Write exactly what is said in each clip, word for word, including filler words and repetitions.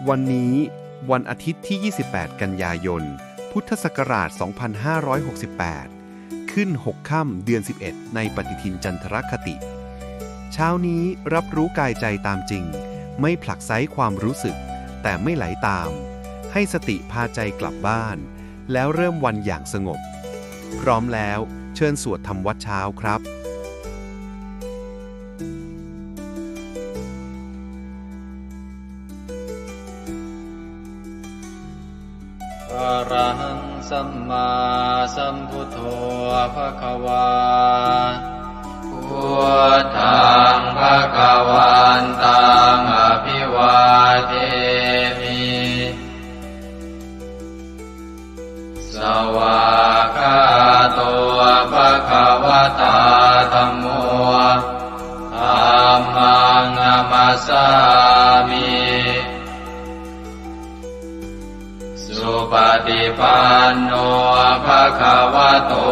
วันนี้วันอาทิตย์ที่ ยี่สิบแปด กันยายน พุทธศักราช สองพันห้าร้อยหกสิบแปด ขึ้น หก ค่ำ เดือน สิบเอ็ด ในปฏิทินจันทรคติ เช้านี้รับรู้กายใจตามจริง ไม่ผลักไสความรู้สึก แต่ไม่ไหลตาม ให้สติพาใจกลับบ้าน แล้วเริ่มวันอย่างสงบ พร้อมแล้วเชิญสวดทำวัตรเช้าครับ Arahaṃ sammāsambuddho bhagavā. Buddhaṃ bhagavantaṃ abhivādemi. Svākkhāto bhagavatā dhammo. Dhammaṃ namassāmi. Supaṭipanno bhagavato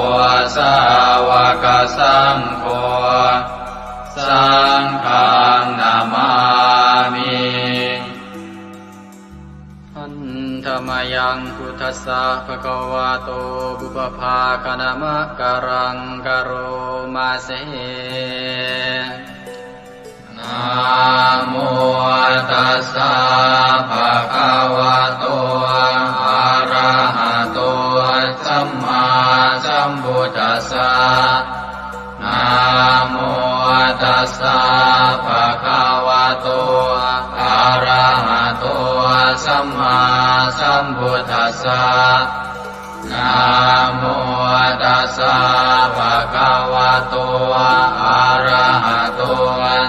sāvakasaṅgho. Saṅghaṃ namāmi. Handa mayaṃ buddhassa bhagavato pubbabhāganamakāraṃ karoma se. Namo tassa bhagavato arahato sammāsambuddhassa. Namo tassa bhagavato arahato sammāsambuddhassa. Namo tassa bhagavato arahato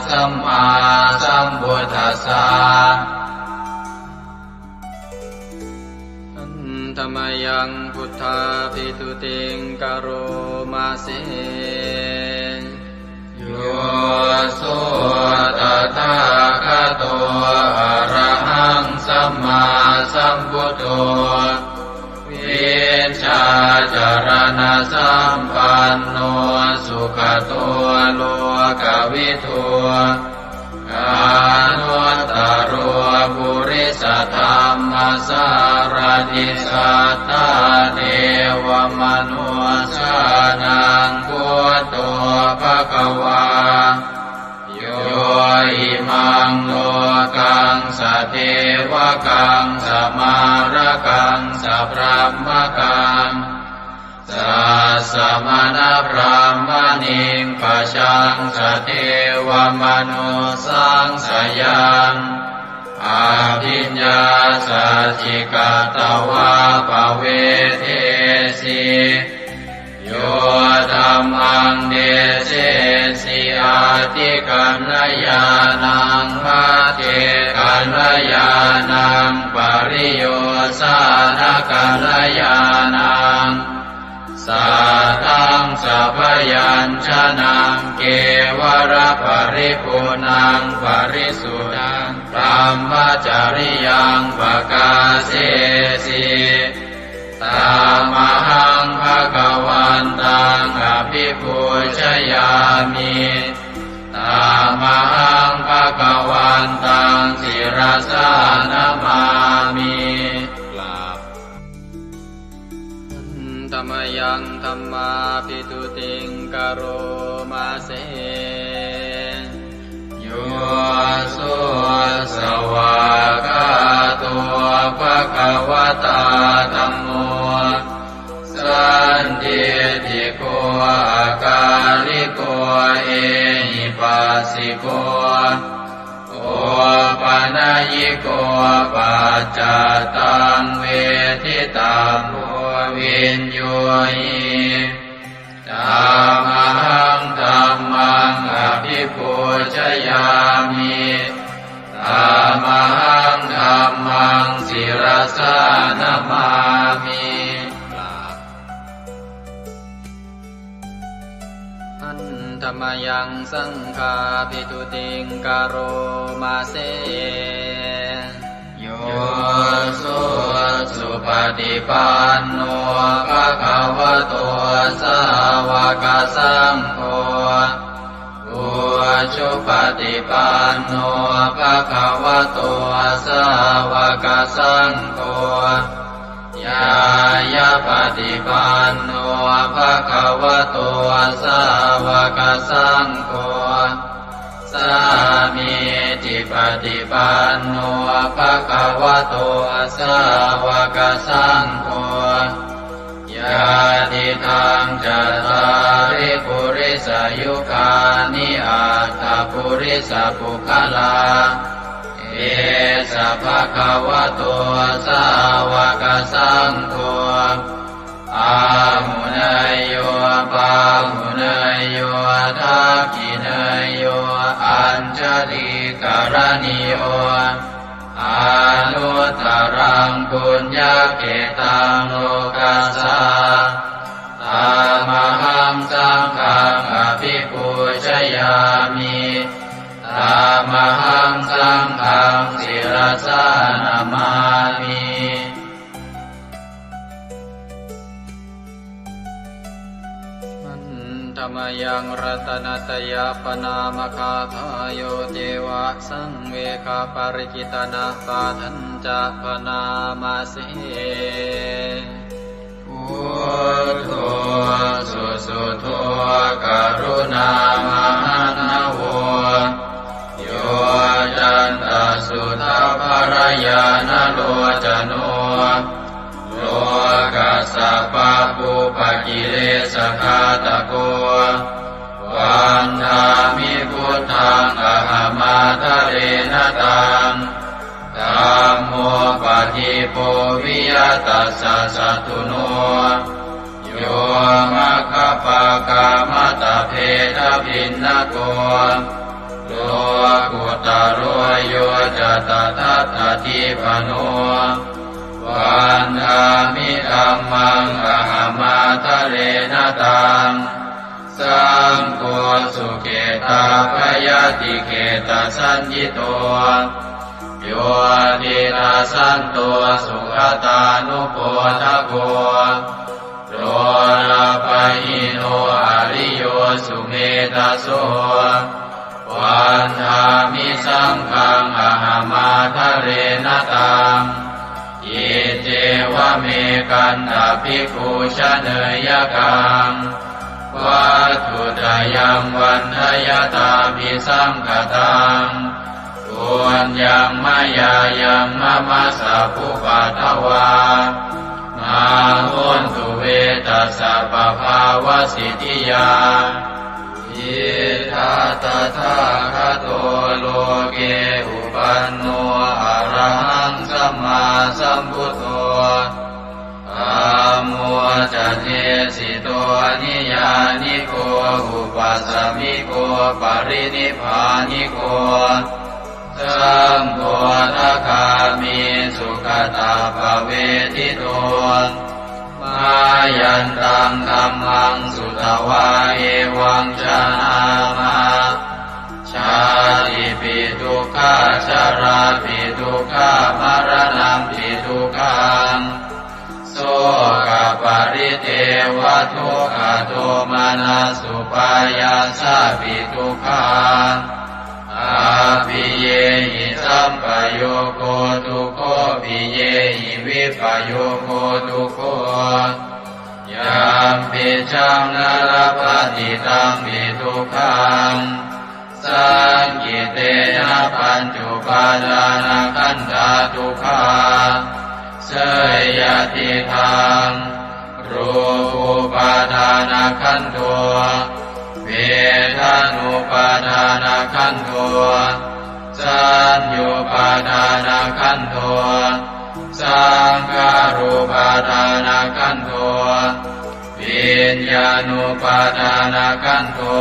sammāsambuddhassa. Handa mayaṃ buddhābhistutiṃ karoma se. Yo so tathāgato arahaṃ sammāsambuddho vijjācaraṇasampanno sugato lokavidū anuttaro purisadammasārathi satthā devamanussānaṃ buddho bhagavā. Yo imaṃ lokaṃ sadevakaṃ samārakaṃ sabrahmakaṃ sassamaṇabrāhmaṇiṃ pajaṃ sadevamanussāṃ sayaṃ abhiññāsaccikatvā pavedesi. Yo dhammaṃ desesi atthi kalyāṇaṃ majjhe kalyāṇaṃ pariyosāna kalyāṇaṃ sātthaṃ sabyañjanaṃ kevalaparipuṇṇaṃ parisuddhaṃ brahmacariyaṃ pakāsesi. Tamahaṃ bhagavantaṃ abhipūjayāmi. Tamahaṃ bhagavantaṃ sirasā namāmi. กราบ Handa mayaṃ dhammābhistutiṃ karoma se. Yo so svākkhāto bhagavatā dhammo sandiṭṭhiko akāliko ehipassiko opanayiko paccattaṃ veditabbo viññūhi. Tamahaṃ dhammaṃ abhipūjayāmi. Tamahaṃ dhammaṃ sirasā namāmi. Handa mayaṃ saṅghābhistutiṃ karoma se. Yo so supaṭipanno bhagavato sāvakasaṅgho, supaṭipanno bhagavato sāvakasaṅgho, ñāyapaṭipanno bhagavato sāvakasaṅgho, sāmīcipaṭipanno bhagavato sāvakasaṅgho, yadidaṃ cattāri purisayugāni aṭṭha purisapuggalā, esa bhagavato sāvakasaṅgho, āhuneyyo pāhuneyyo dakkhiṇeyyo añjalikaraṇīyo, anuttaraṃ puññakkhettaṃ lokassā. Tamahaṃ saṅghaṃ abhipūjayāmi. Tamahaṃ saṅghaṃ sirasā namāmi. Handa mayaṃ ratanattayaparamatthagāthāyo ceva saṃvegaparikittanapāṭhañca bhaṇāma se. Buddho susuddho karuṇāmahaṇṇavo, yoccantasuddhabbarañāṇalocano, lokassa pabbupakilesagāthako, vandāmi buddhaṃ ahaṃ ādarena taṃ. Dhammo padīpo viya tassa satthuno, yo maggapākamattabhedabhinnako, lokuttaro yo ca tadattadīpano, vandāmi dhammaṃ ahaṃ ādarena taṃ. Saṅgho sukhetappayatikhetasaññito, yo diṭṭhasanto sugatānupodako, lokappahīno ariyo sumedhaso, vandāmi saṅghaṃ ahaṃ ādarena taṃ. Iccevamekantabhikkhū janeyyakaṃ, vatthuttayaṃ vandayattābhisaṅkhataṃ, puññaṃ mayā yaṃ mama sabbupaddavā, mā hontu ve tassa pabhāvasiddhiyā. Idha tathāgato loke upanno arahaṃ sammāsambuddho, dhammo ca desito niyyāniko upasāmiko parinibbāniko, sambodhagāmi sugatappavedito. Mayantaṃ dhammaṃ sutvā evaṃ janāma, jātipi dukkhā jarāpi dukkhā maraṇampi dukkhaṃ, sokaparidevadukkhadomanassupāyāsāpi dukkhā, appiyehi sampayogo dukkho piyehi vippayogo dukkho, yampicchaṃ na labhati tampi dukkhaṃ, saṅkhittena pañcupādānakkhandhā dukkhā. Seyyathīdaṃ, rūpupādānakkhandho, vedanupādānakkhandho, saññupādānakkhandho, saṅkhārupādānakkhandho, viññāṇupādānakkhandho,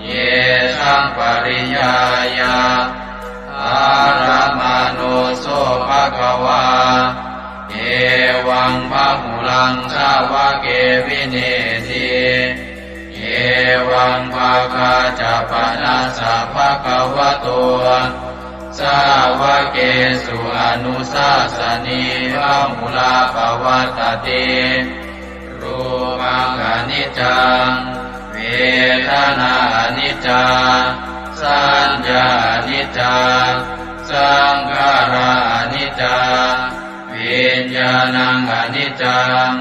yesaṃ pariyāya ārammaṇo so bhagavā, evaṃ bahulaṃ sāvake vinethi, evaṃ bhāgā ca panassa bhagavato sāvakesu anusāsanī bahulā pavattati. Rūpaṃ aniccaṃ, Vedanā aniccā, saññā aniccā, saṅkhārā aniccā, viññāṇaṃ aniccaṃ,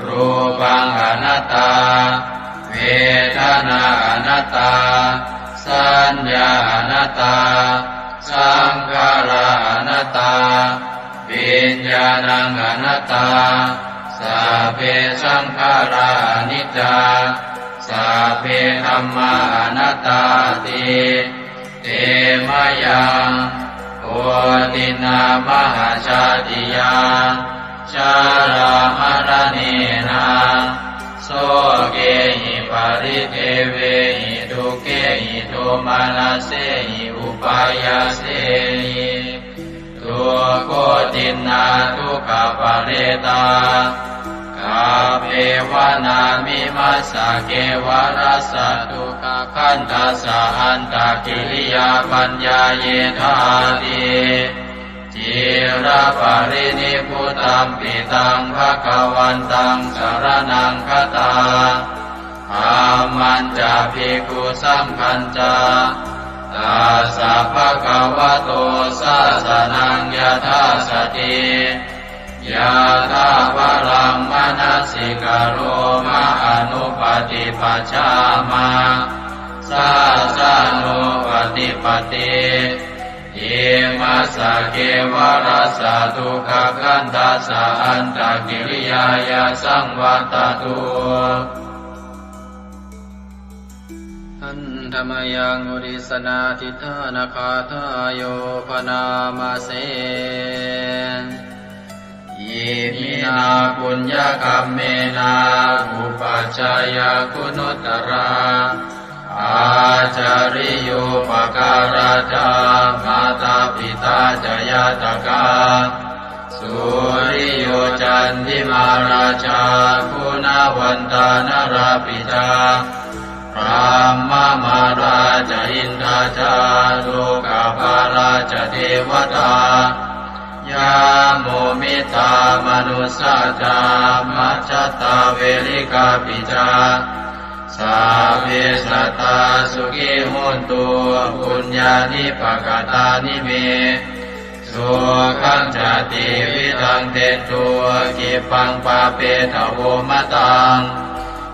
rūpaṃ anattā, vedanā anattā, saññā anattā, saṅkhārā anattā, viññāṇaṃ anattā, sabbe saṅkhārā aniccā, sabbe dhammā anattāti. Te mayaṃ koṭiṇṇā mahajātiyā jarāmaraṇena sokehi paridevehi dukkhehi domanassehi upāyāsehi dukkhoṭiṇṇā dukkhaparetā kappeva nāmi massa kevalassa dukkhakandhassa antakiriyā paññāyedhāti. Ciraparinibbutampi taṃ bhagavantaṃ saraṇaṃ gatā, dhammañca bhikkhusaṅghañca, tassa bhagavato sāsanaṃ yathāsati, yathābalaṃ manasikaroma anupaṭipajjhāma, sāsanūpaṭipatti. Imassa kevalassa dukkhakandhassa antakiriyāya saṃvattatu. Handa mayaṃ uddissanādhiṭṭhānagāthāyo bhaṇāma se. Iminā puññakammena upajjhāyā guṇuttarā, ācariyūpakārā ca mātā pitā ca ñātakā, suriyo candimā rājā guṇavantā narāpi ca, brahmamārā ca indā ca lokapālā ca devatā, yamo mittā manussā ca majjhattā verikāpi ca, sabbe sattā sukhī hontu puññāni pakatāni me, sukhañca tividhaṃ dentu khippaṃ pāpetha vomataṃ.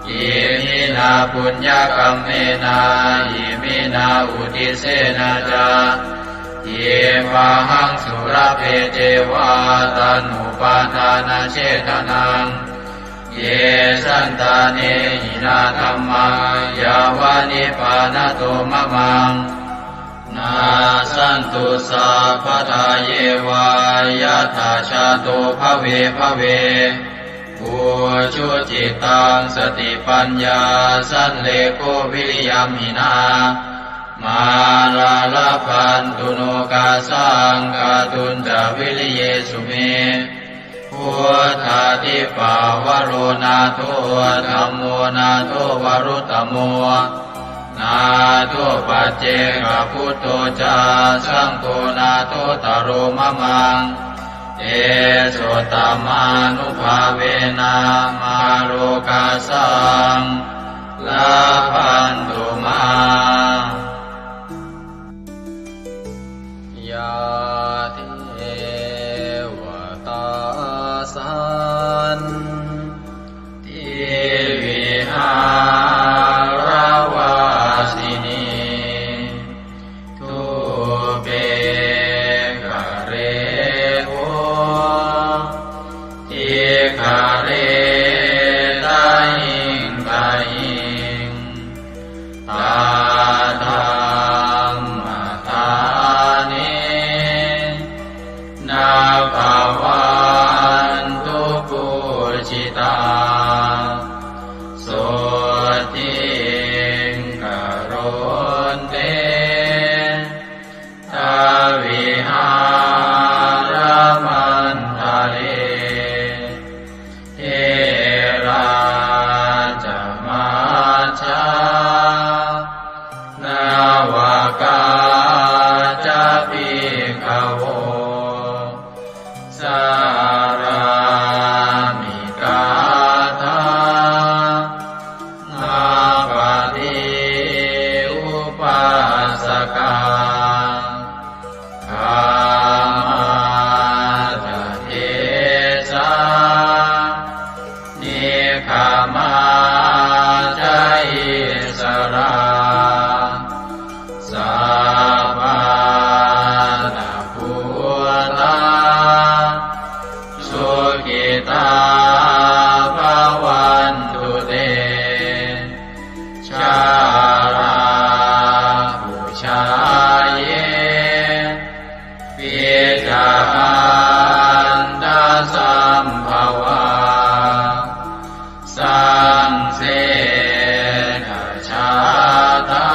Iminā puññakammena iminā uddisena ca khippāhaṃ sulabhe ceva taṇhupādānachedanaṃ, ye santāne hinā dhammā yāva nibbānato mamaṃ, nassantu sabbadā yeva yattha jāto bhave bhave. Ujucittaṃ satipaññā sallekho viriyamhinā, mārā labhantu nokāsaṃ kātuñca viriyesu me. Buddhādhipavaro nātho, dhammo nātho varuttamo, nātho paccekabuddho ca, saṅgho nāthottaro mamaṃ. Tesottamānubhāvena mārokāsaṃ labhantu mā. Yā devatā santi vihāravāsinī, thūpe ghare bodhighare tahiṃ tahiṃ, tā dhammadāne Sabbānabbhūtā sukhitā bhavantu te. Jalābujā yepi ca āntasambhavā, saṃsedajātā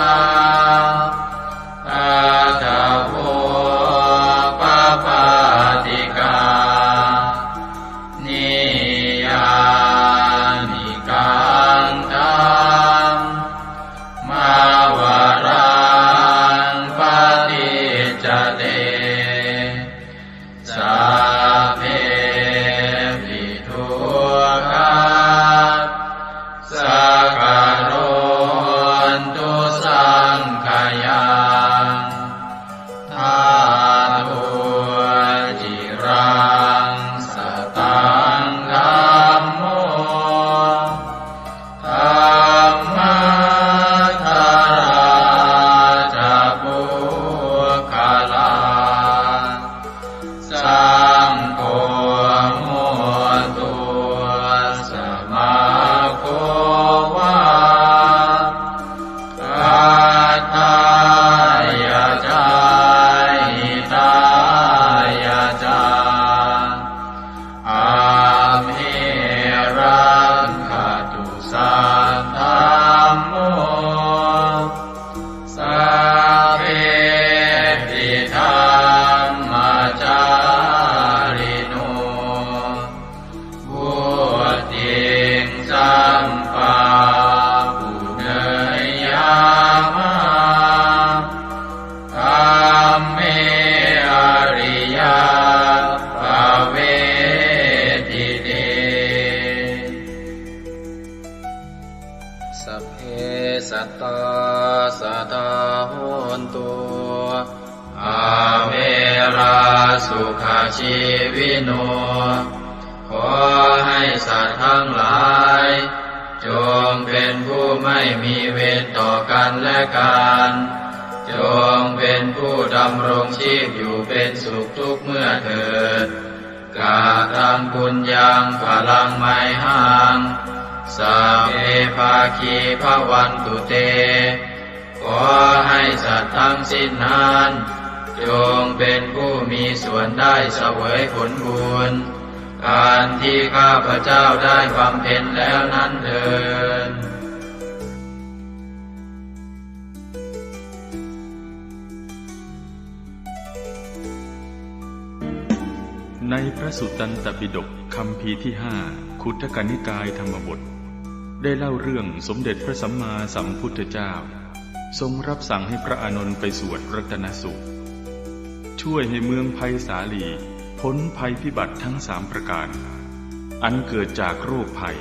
athavopapātikā, niyyānikaṃ dhammavaraṃ paṭicca te, sabbepi dukkhassa karontu saṅkhayaṃ. Ṭhātu ciraṃ sataṃ dhammo, dhammaddharā ca puggalā, saṅgho hotu samaggo va, atthāya ca hitāya ca. Amhe rakkhatu saddhammo, sabbepi dhammacārino, vuḍḍhiṃ sampāpuṇeyyāma, dhamme ariyappavedite. Sabbe sattā sadā hontu, averā sukhajīvino. ขอให้สัตว์ทั้งหลาย จงเป็นผู้ไม่มีเวรต่อกันและกัน จงเป็นผู้ดำรงชีพอยู่เป็นสุขทุกเมื่อเถิด Kataṃ puññaṃ phalaṃ mayhaṃ, sabbe bhāgī bhavantu te. ขอให้สัตว์ทั้งสิ้นนั้น จงเป็นผู้มีส่วนได้เสวยผลบุญ อันที่ข้าพเจ้าได้บำเพ็ญแล้วนั้นเทอญ ในพระสุตตันตปิฎกคัมภีร์ที่ห้า ขุททกนิกายธรรมบท ได้เล่าเรื่องสมเด็จพระสัมมาสัมพุทธเจ้า ทรงรับสั่งให้พระอานนท์ไปสวดรัตนสูตร ช่วยให้เมืองไพศาลีพ้นภัยพิบัติทั้งสามประการ อันเกิดจากโรคภัย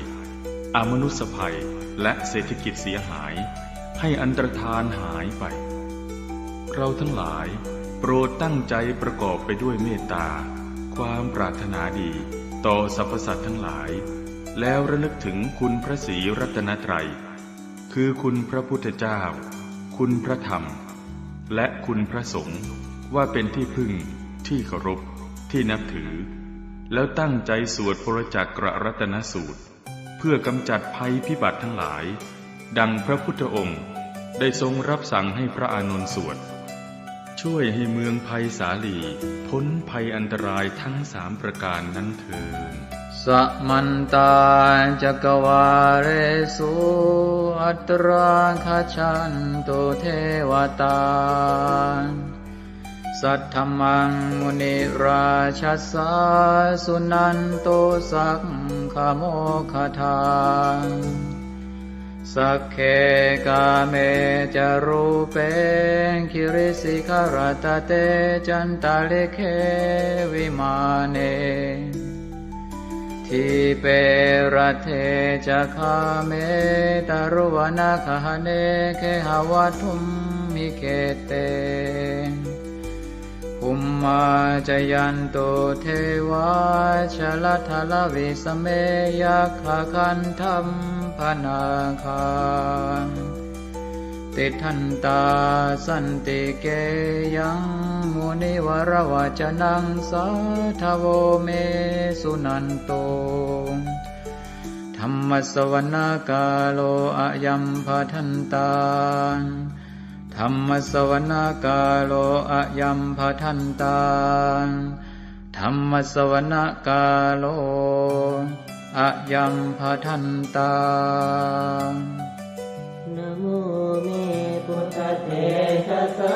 อมนุษยภัย และเศรษฐกิจเสียหาย ให้อันตรธานหายไป เราทั้งหลายโปรดตั้งใจประกอบไปด้วยเมตตา ความปรารถนาดีต่อสรรพสัตว์ทั้งหลาย แล้วระลึกถึงคุณพระศรีรัตนตรัย คือคุณพระพุทธเจ้า คุณพระธรรม และคุณพระสงฆ์ ว่าเป็นที่พึ่ง ที่เคารพ ที่นับถือ แล้วตั้งใจสวดปรจักกรรัตนสูตร เพื่อกำจัดภัยพิบัติทั้งหลาย ดังพระพุทธองค์ได้ทรงรับสั่งให้พระอานนท์สวด ช่วยให้เมืองไพศาลีพ้นภัยอันตรายทั้งสามประการนั้นเทอญ Samantā cakkavāḷesu atrāgacchantu devatā, saddhammaṃ munirājassa suṇantu saggamokkhadaṃ. Sagge kāme ca rūpe girisikharataṭe cantalikkhe vimāne, dīpe raṭṭhe ca gāme taruvanagahane gehavatthumhi khette, bhummā cāyantu devā jalathalavisame yakkhagandhabbanāgā, tiṭṭhantā santike yaṃ munivaravacanaṃ sādhavo me suṇantu. Dhammassavanakālo ayambhadantā. Dhammassavanakālo ayambhadantā. Dhammassavanakālo ayambhadantā. Namo me buddhatejasā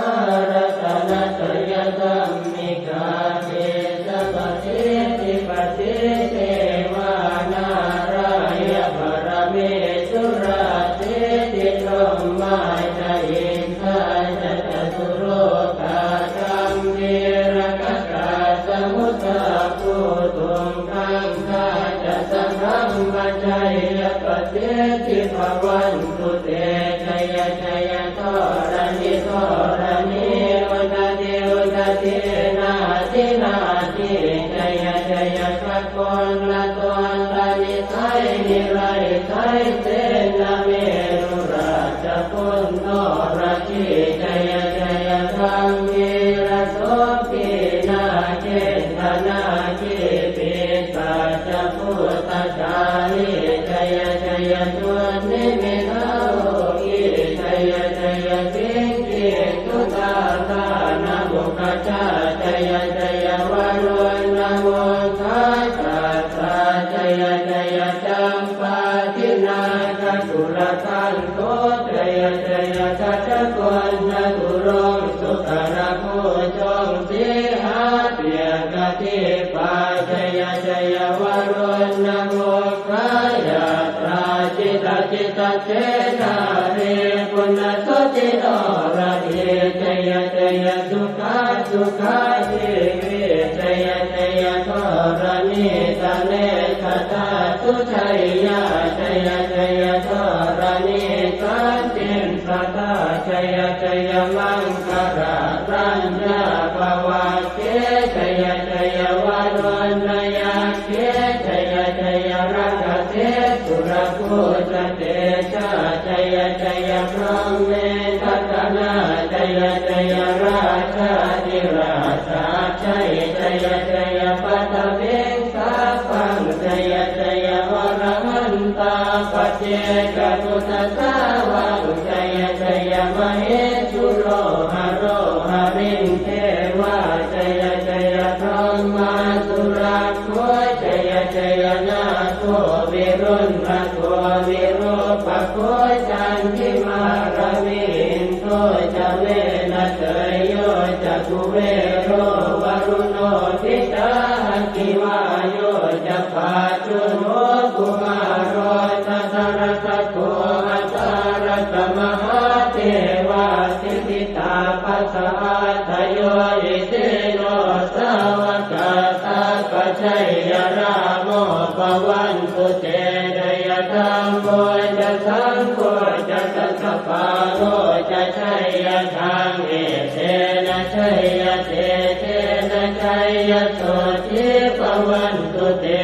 ratanattayadhammikā tejapasiddhi pasīdevā nārāyaparamesurā siddhibrahmā ca indā ca catulokā gambhīrakkhakā samuddā bhūtuṃ gaṅgā ca sabrahmajayya pasiddhi bhavantu te. Jaya jaya dharaṇi dharaṇī udadhi udadhī nadi nadī jaya jaya gagonlatonlanisai niraisai senamerurājabala noradī jaya jaya gambhīrasombhī nāgendanāgī pisācabhūtakālī jaya jaya dunnimittarogī jaya jaya siṅgī sudādānamukhajā jaya jaya varuṇamukhasātrā jaya jaya campādināgakulagantho jaya jaya gajagonnaturaṅga sukarabhujaṅga sīhabyagghadīpā jaya jaya varuṇamukhayātrā jita jita senārī punasuddhi noradī jaya jaya sukhā sukhā jīvī jaya jaya dharaṇītale sadā sujayā jaya jaya dharaṇī santin sadā jaya jaya maṅkararaññā bhavagge jaya jaya varuṇayakkhe jaya jaya rakkhase surabhujatejā jaya jaya brahmendagaṇā jaya jaya rājādhirājasājjai jaya jaya paṭhaviṃ sabbaṃ jaya jaya arahantā paccekabuddhasāvaṃ jaya jaya mahesuro haro harindevā jaya jaya brahmā surakkho jaya jaya nāgo viruḷhako virūpakkho candimā ravi indo ca venateyyo ca kuvero varuṇopi ca aggi vāyo ca pājuṇho kumāro dhataraṭṭhako aṭṭhārasa mahādevā siddhitāpasa-ādayo isino sāvakā sabbā jaya rāmo bhavantu te jaya dhammo ca saṅgho ca dasapālo ca jayakaṃ etena jayatejena jayasotthī bhavantu te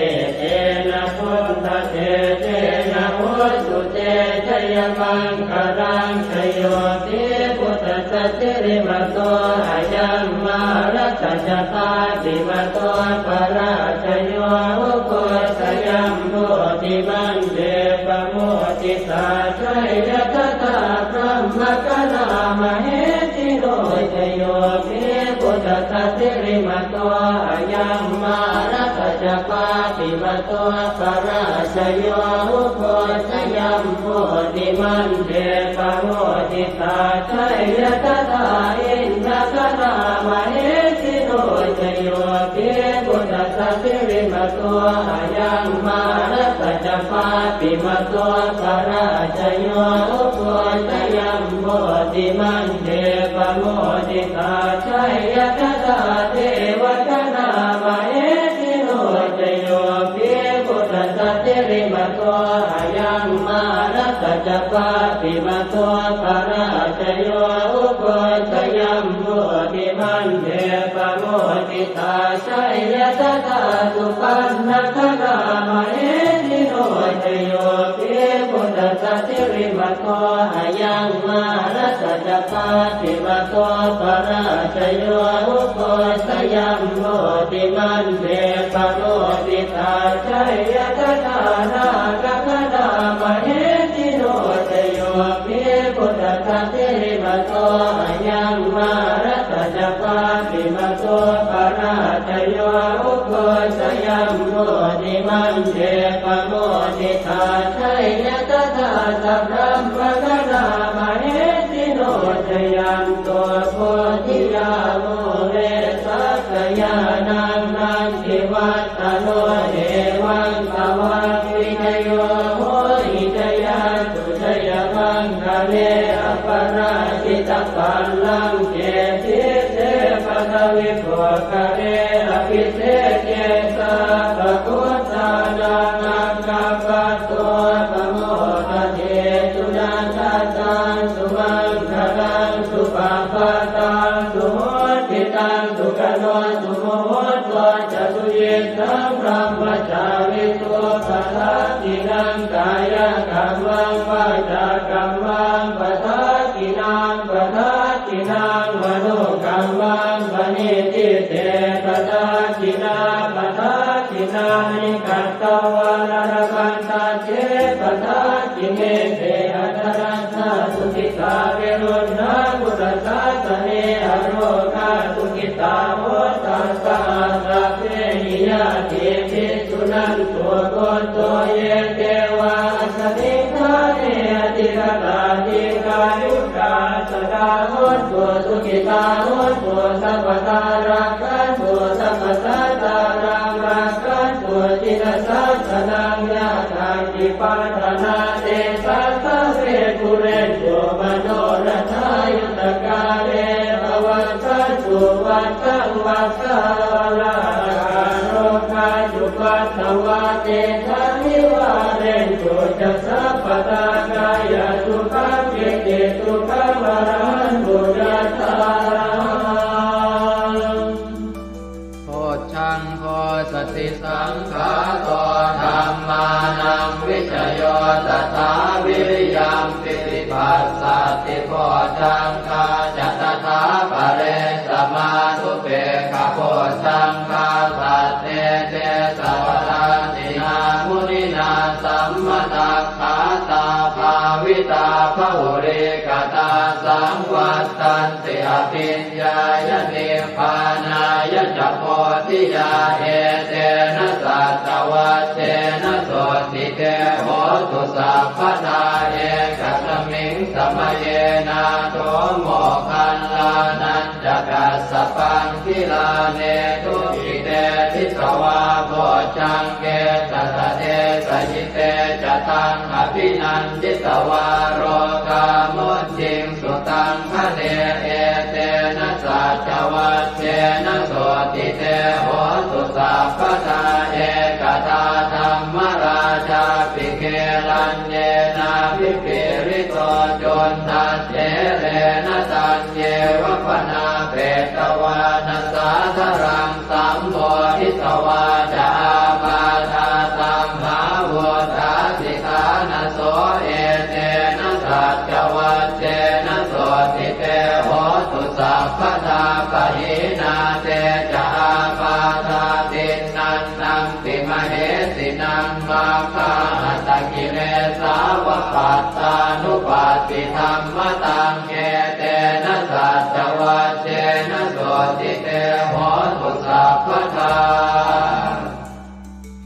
etena buddhatejena hotu te jayamaṅgalaṃ jayo hi buddhassa sirīmato ayaṃ mārassa ca pāpimato parājayo ugghosayuṃ bodhimaṇḍe pamoditā jaya tadā brahmagaṇā mahesino jayo hi buddhassa sirīmato ayaṃ mārassa ca pāpimato parājayo ugghosayuṃ bodhimaṇḍe pamoditā jaya tadā indagaṇā mahesino jayo hi buddhassa sirīmato ayaṃ mārassa ca pāpimato parājayo ugghosayuṃ bodhimaṇḍe pamoditā jaya tadā devagaṇā mahesino jayo hi buddhassa sirīmato ayaṃ mārassa ca pāpimato parājayo ugghosayuṃ bodhimaṇḍe pamoditā jaya tadā supaṇṇagaṇā mahesino jayo hi buddhassa sirīmato ayaṃ Mārassa ca pāpimato parājayo, ugghosayuṃ bodhimaṇḍe pamoditā, jaya tadā nāgagaṇā mahesino. Jayo hi buddhassa sirīmato ayaṃ, mārassa ca pāpimato parājayo, ugghosayuṃ bodhimaṇḍe pamoditā, jaya tadā sabrahmagaṇā mahesino. Jayanto bodhiyā mūle sakyānaṃ nandivaḍḍhano, evaṃ tvaṃ vijayo hohi jayassu jayamaṅgale, aparājitapallaṅke sīse paṭhavipokkhare, abhiseke sabbabuddhānaṃ aggappatto pamodati. Sunakkhattaṃ sumaṅgalaṃ supabhātaṃ suhuṭṭhitaṃ, sukhaṇo sumuhutto ca suyiṭṭhaṃ brahmacārisu, padakkhiṇaṃ kāyakammaṃ vācākammaṃ padakkhiṇaṃ, padakkhiṇaṃ manokammaṃ paṇidhī te padakkhiṇā, padakkhiṇāni katvāna labhantatthe padakkhiṇe. Te atthaladdhā sukhitā viruḷhā buddhasāsane, arogā sukhitā hotha saha sabbehi ñātibhi. Suṇantu bhonto ye devā asmiṃ ṭhāne adhigatā, dīghāyukā sadā hontu, sukhitā hontu sabbadā, rakkhantu sabbasattānaṃ, rakkhantu jinasāsanaṃ. Yā kāci patthanā tesaṃ sabbe pūrentu manorathā, yuttakāle pavassantu vassaṃ vassā, kālā rogā cupaddavā tesaṃ nivārentu ca sabbadā, kāyasukhaṃ cittisukhaṃ arahantu yathārahaṃ. Bojjhaṅgo satisaṅkhāto dhammānaṃ vicayo tathā, viriyampīti passaddhi bojjhaṅgā ca tathāpare, samādhupekkhabojjhaṅgā sattete sabbadassinā, muninā sammadakkhātā bhāvitā bahulīkatā, saṃvattanti abhiññāya nibbānāya ca bodhiyā. Etena saccavajjena sotthi te hotu sabbadā, ekasmiṃ samaye nātho moggallānañca kassapaṃ, gilāne dukkhite disvā bojjhaṅge satta desayi. Te ca taṃ abhinanditvā rogā mucciṃsu taṅkhaṇe, etena saccavajjena sotthi te hotu sabbadā. Ekadā dhammarājāpi gelaññenābhipīḷito, cundattherena taññeva bhaṇāpetvāna sādaraṃ, sammoditvā ca ābādhā tamhā vuṭṭhāsi ṭhānaso, etena saccavajjena sotthi te hotu sabbadā. Pahīnā te ca ābādhā tiṇṇannampi mahesinaṃ, maggāhatakilesā va pattānuppattidhammataṃ, etena saccavajjena sotthi te hotu sabbadā.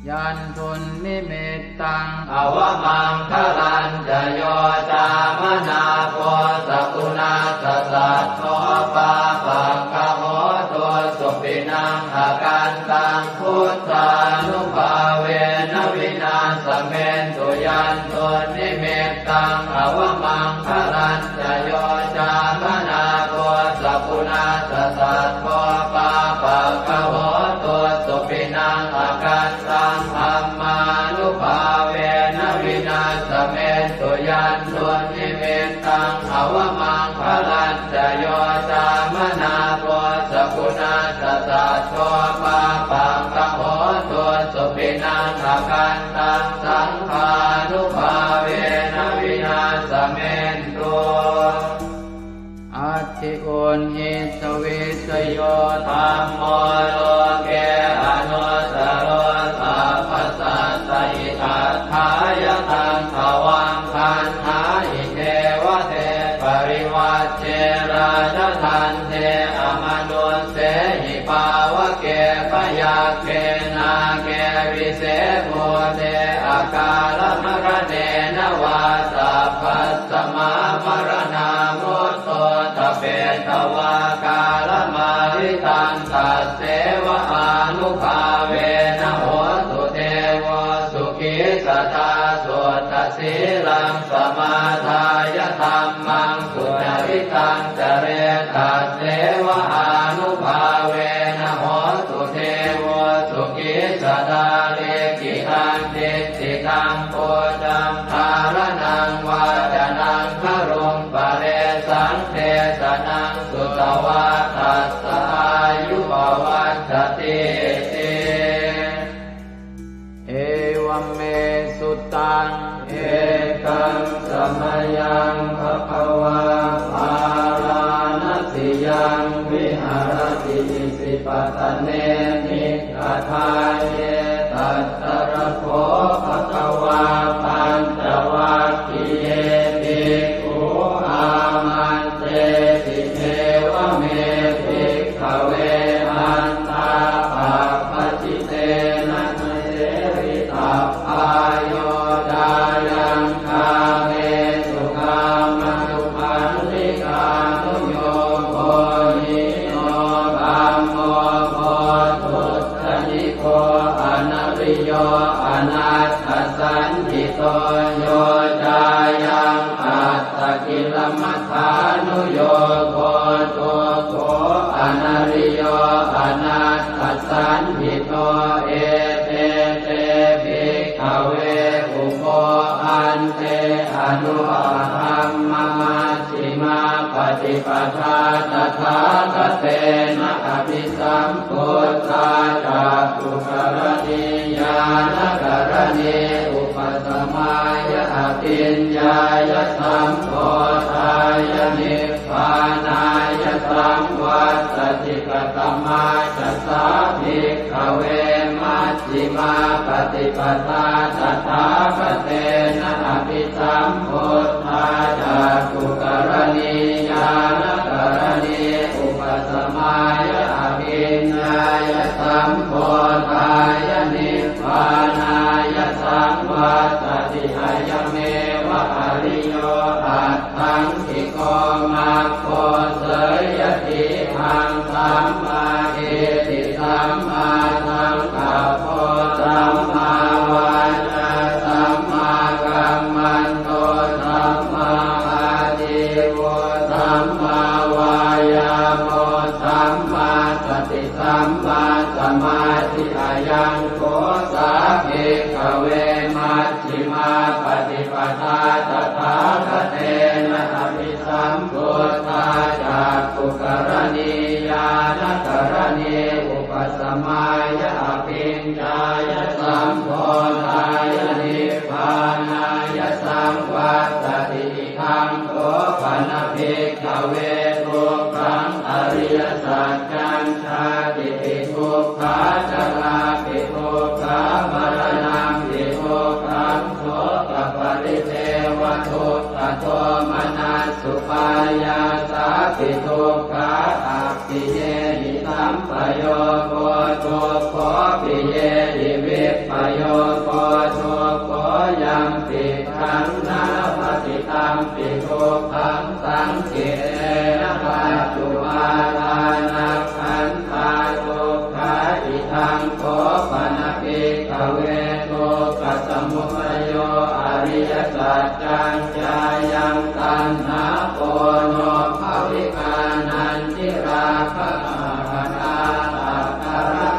Yandunnimittaṃ avamaṅgalañca yo cāmanāpo sakuṇassa saddo, pāpaggaho dussupinaṃ akantaṃ, buddhānubhāvena vināsamentu. Yandunnimittaṃ avamaṅgalañca yo cāmanāpo sakuṇassa saddo, pāpaggaho dussupinaṃ akantaṃ, dhammānubhāvena vināsamentu. Yandunnimittaṃ avamaṅgalañca yo cāmanāpo sakuṇassa saddo, pāpaggaho dussupinaṃ akantaṃ, saṅghānubhāvena vināsamentu. Hitviccayo dhammo loke anuttaro sabbasattahitatthāya taṃ tvaṃ gaṇhāhi devate parivajje rājadaṇḍe amanussehi pāvake byagghe nāge vise bhūte akālamaraṇena vā sabbasmā maraṇā mutto ṭhapetvā kālamāritaṃ tasseva ānubhāvena hotu devo sukhī sadā. Suddhasīlaṃ samādāya dhammaṃ sucaritaṃ care tasseva ānubhāvena hotu devo sukhī sadā. Likkhitaṃ cintitaṃ pūjaṃ dhāraṇaṃ vācanaṃ garuṃ paresaṃ desanaṃ sutvā tassa āyu pavaḍḍhatīti. Evaṃ me sutaṃ. Ekaṃ samayaṃ bhagavā bārāṇasiyaṃ viharati isipatane migadāye. Tatra kho bhagavā pañcavaggiye bhikkhū āmantesi: Evamme bhikkhave antā pabbajitena na sevitabbā. Yo cāyaṃ kāmesu kāmasukhallikānuyogo hīno gammo pothujjaniko anariyo anatthasañhito. Yo cāyaṃ attakilamathānuyogo dukkho anariyo anatthasañhito. Ete te bhikkhave ubho ante anupagamma majjhimā paṭipadā tathāgatena abhisambuddhā cakkhukaraṇī ñāṇakaraṇī upasamāya abhiññāya sambodhāya nibbānāya saṃvattati. Katamā ca sā bhikkhave maj jhimā paṭipadā tathāgatena abhisambuddhā cakkhukaraṇī ñāṇakaraṇī upasamāya abhiññāya sambodhāya nibbānāya saṃvattati? Ayameva ariyo aṭṭhaṅgiko maggo. Seyyathīdaṃ: sammādiṭṭhi sammāsaṅkappo sammāvācā sammākammanto sammāājīvo sammāvāyāmo sammāsati sammāsamādhi. Ayaṃ kho sā bhikkhave maj jhimā paṭipadā tathāgatena abhisambuddhā cakkhukaraṇī ñāṇakaraṇī upasamāya abhiññāya sambodhāya nibbānāya saṃvattati. Idaṃ kho pana bhikkhave dukkhaṃ ariyasaccaṃ. Jātipi dukkhā jarāpi dukkhā maraṇampi dukkhaṃ sokaparidevadukkhadomanassupāyāsāpi dukkhā appiyehi sampayogo dukkho piyehi vippayogo dukkho yampidaṃ na labhati tampi dukkhaṃ saṅkhittena pañcupādānakkhandhā dukkhā. Idaṃ kho pana bhikkhave dukkhasamudayo ariyasaccañca. Yaṃ taṇhā ponobbhavikā nandirāgasahagatā tatra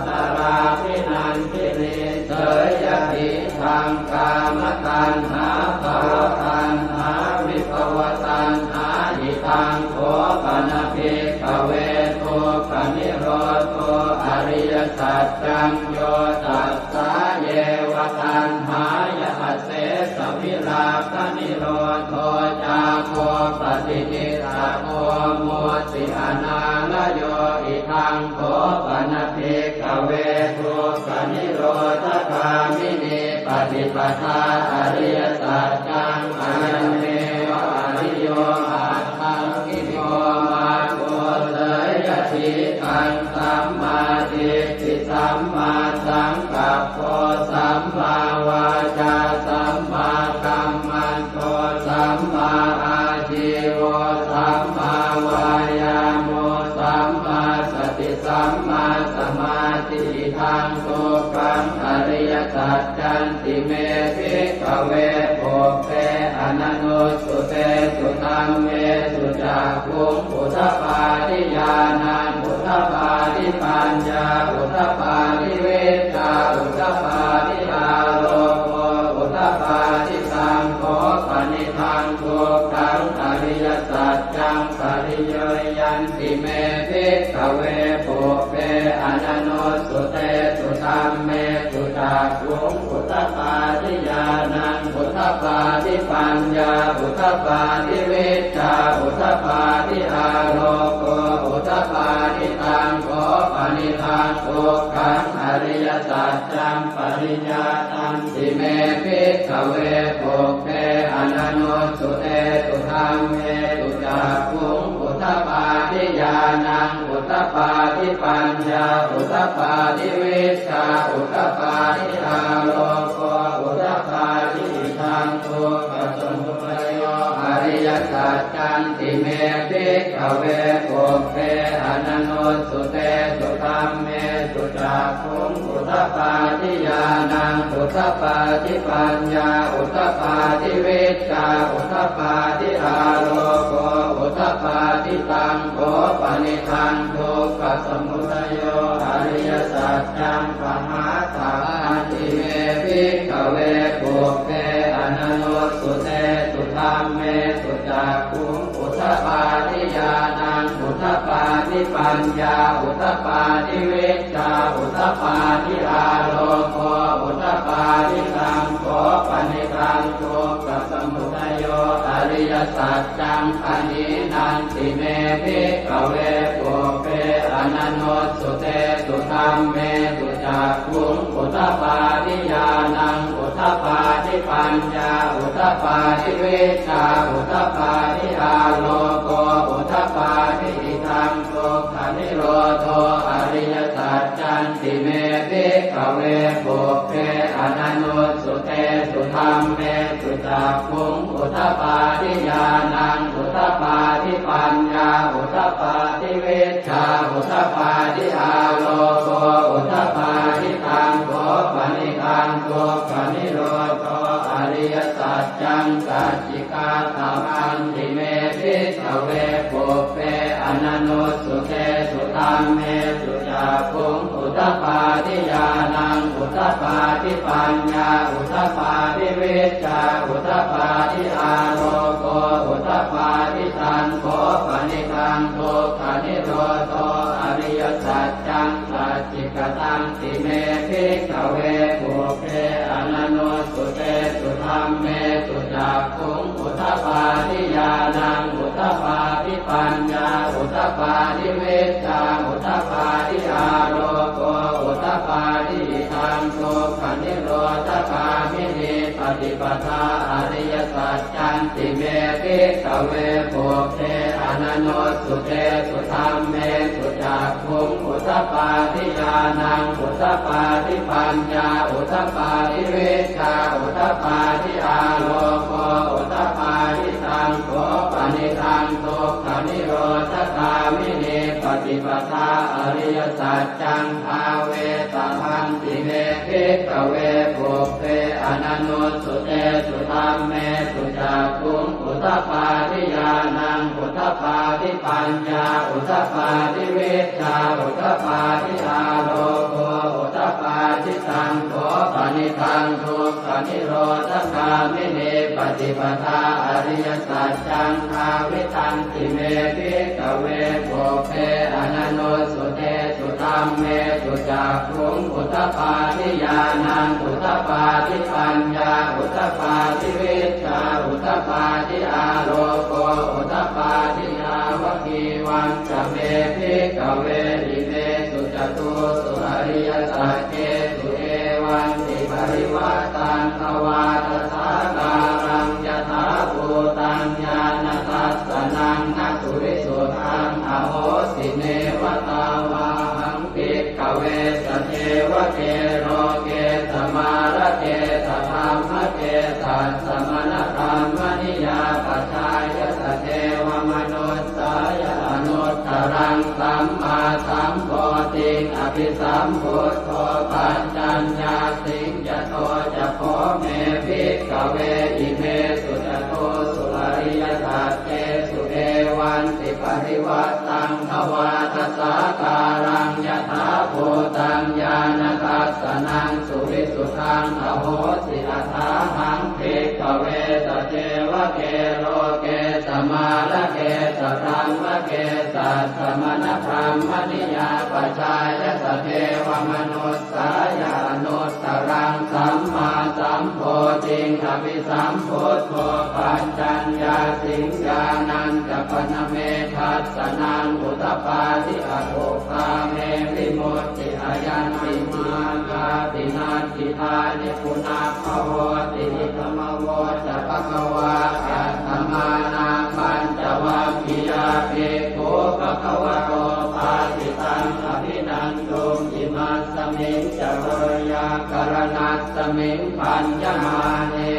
tatrābhinandinī. Seyyathīdaṃ: kāmataṇhā bhavataṇhā vibhavataṇhā. Idaṃ kho pana bhikkhave dukkhanirodho ariyasaccaṃ. Yo tassāyeva taṇhāya asesavirāganirodho cāgo paṭinissaggo mutti anālayo. Idaṃ kho pana bhikkhave dukkhanirodhagāminī paṭipadā ariyasaccaṃ, ayameva ariyo aṭṭhaṅgiko maggo, seyyathīdaṃ: sammādiṭṭhi sammāsaṅkappo sammāvācā sammākammanto sammāājīvo sammāvāyāmo sammāsati sammāsamādhi. Idaṃ dukkhaṃ ariyasaccanti me bhikkhave pubbe ananussutesu dhammesu cakkhuṃ udapādi ñāṇaṃ udapādi paññā udapādi vijjā udapādi āloko udapādi. Taṃ kho panidaṃ dukkhaṃ ariyasaccaṃ pariññeyyanti me bhikkhave pubbe ananussutesu dhammesu cakkhuṃ udapādi ñāṇaṃ udapādi paññā udapādi vijjā udapādi āloko udapādi. Taṃ kho panidaṃ dukkhaṃ ariyasaccaṃ pariññātanti me bhikkhave pubbe ananussutesu dhammesu cakkhuṃ udapādi ñāṇaṃ udapādi paññā udapādi vijjā udapādi āloko udapādi. Idaṃ dukkhasamudayo ariyasaccanti me bhikkhave pubbe ananussutesu dhammesu cakkhuṃ udapādi ñāṇaṃ udapādi paññā udapādi vijjā udapādi āloko udapādi. Taṃ kho panidaṃ dukkhasamudayo ariyasaccaṃ pahātabbanti me bhikkhave pubbe ananussutesu dhammesu cakkhuṃ udapādi ñāṇaṃ udapādi paññā udapādi vijjā udapādi āloko udapādi. Taṃ kho panidaṃ dukkhasamudayo ariyasaccaṃ pahīnanti me bhikkhave pubbe ananussutesu dhammesu cakkhuṃ udapādi ñāṇaṃ udapādi paññā udapādi vijjā udapādi āloko udapādi. Idaṃ dukkhanirodho ariyasaccanti me bhikkhave pubbe ananussutesu dhammesu cakkhuṃ udapādi ñāṇaṃ udapādi paññā udapādi vijjā udapādi āloko udapādi. Taṃ kho panidaṃ dukkhanirodho ariyasaccaṃ sacchikātabbanti me bhikkhave pubbe ananussutesu dhammesu cakkhuṃ udapādi ñāṇaṃ udapādi paññā udapādi vijjā udapādi āloko udapādi. Taṃ kho panidaṃ dukkhanirodho ariyasaccaṃ sacchikatanti me bhikkhave pubbe ananussutesu dhammesu cakkhuṃ udapādi ñāṇaṃ udapādi paññā udapādi vijjā udapādi āloko udapādi. Idaṃ dukkhanirodhagāminī paṭipadā ariyasaccanti me bhikkhave pubbe ananussutesu dhammesu cakkhuṃ udapādi ñāṇaṃ udapādi paññā udapādi vijjā udapādi āloko udapādi. Taṃ kho panidaṃ dukkhanirodhagāminī paṭipadā ariyasaccaṃ bhāvetabbanti me bhikkhave pubbe ananussutesu dhammesu cakkhuṃ udapādi ñāṇaṃ udapādi paññā udapādi vijjā udapādi āloko udapādi. Taṃ kho panidaṃ dukkhanirodhagāminī paṭipadā ariyasaccaṃ bhāvitanti me bhikkhave pubbe ananussutesu dhammesu cakkhuṃ udapādi ñāṇaṃ udapādi paññā udapādi vijjā udapādi āloko udapādi. Yāvakīva Pañca me bhikkhave imesu catūsu ariyasaccesu evantiparivaṭṭaṃ dvādasākāraṃ yathābhūtaṃ ñāṇadassanaṃ na suvisuddhaṃ ahosi. Neva tāvāhaṃ bhikkhave sadevake loke samārake sadhammake sassamaṇabrāhmaṇiyā pajāya sadevamanussāya anuttaraṃ sammāsambodhiṃ abhisambuddho paccaññāsiṃ. Yato ca kho me bhikkhave imesu catūsu ariyasaccesu evantiparivaṭṭaṃ dvādasākāraṃ yathābhūtaṃ ñāṇadassanaṃ suvisuddhaṃ ahosi. Athāhaṃ bhikkhave sadevake loke samārake sadhammake sassamaṇabrāhmaṇiyā pajāya sadevamanussāya anuttaraṃ sammāsambodhiṃ abhisambuddho paccaññāsiṃ. Ñāṇañca pana me dassanaṃ udapādi, akuppā me vimutti, ayañci mā jāti natthi dāni punabbhavoti. Idamavoca bhagavā. Attamanā pañcavaggiyā bhikkhū bhagavato bhāsitaṃ abhinanduṃ. Imasmiñca veyyākaraṇasmiṃ bhaññamāne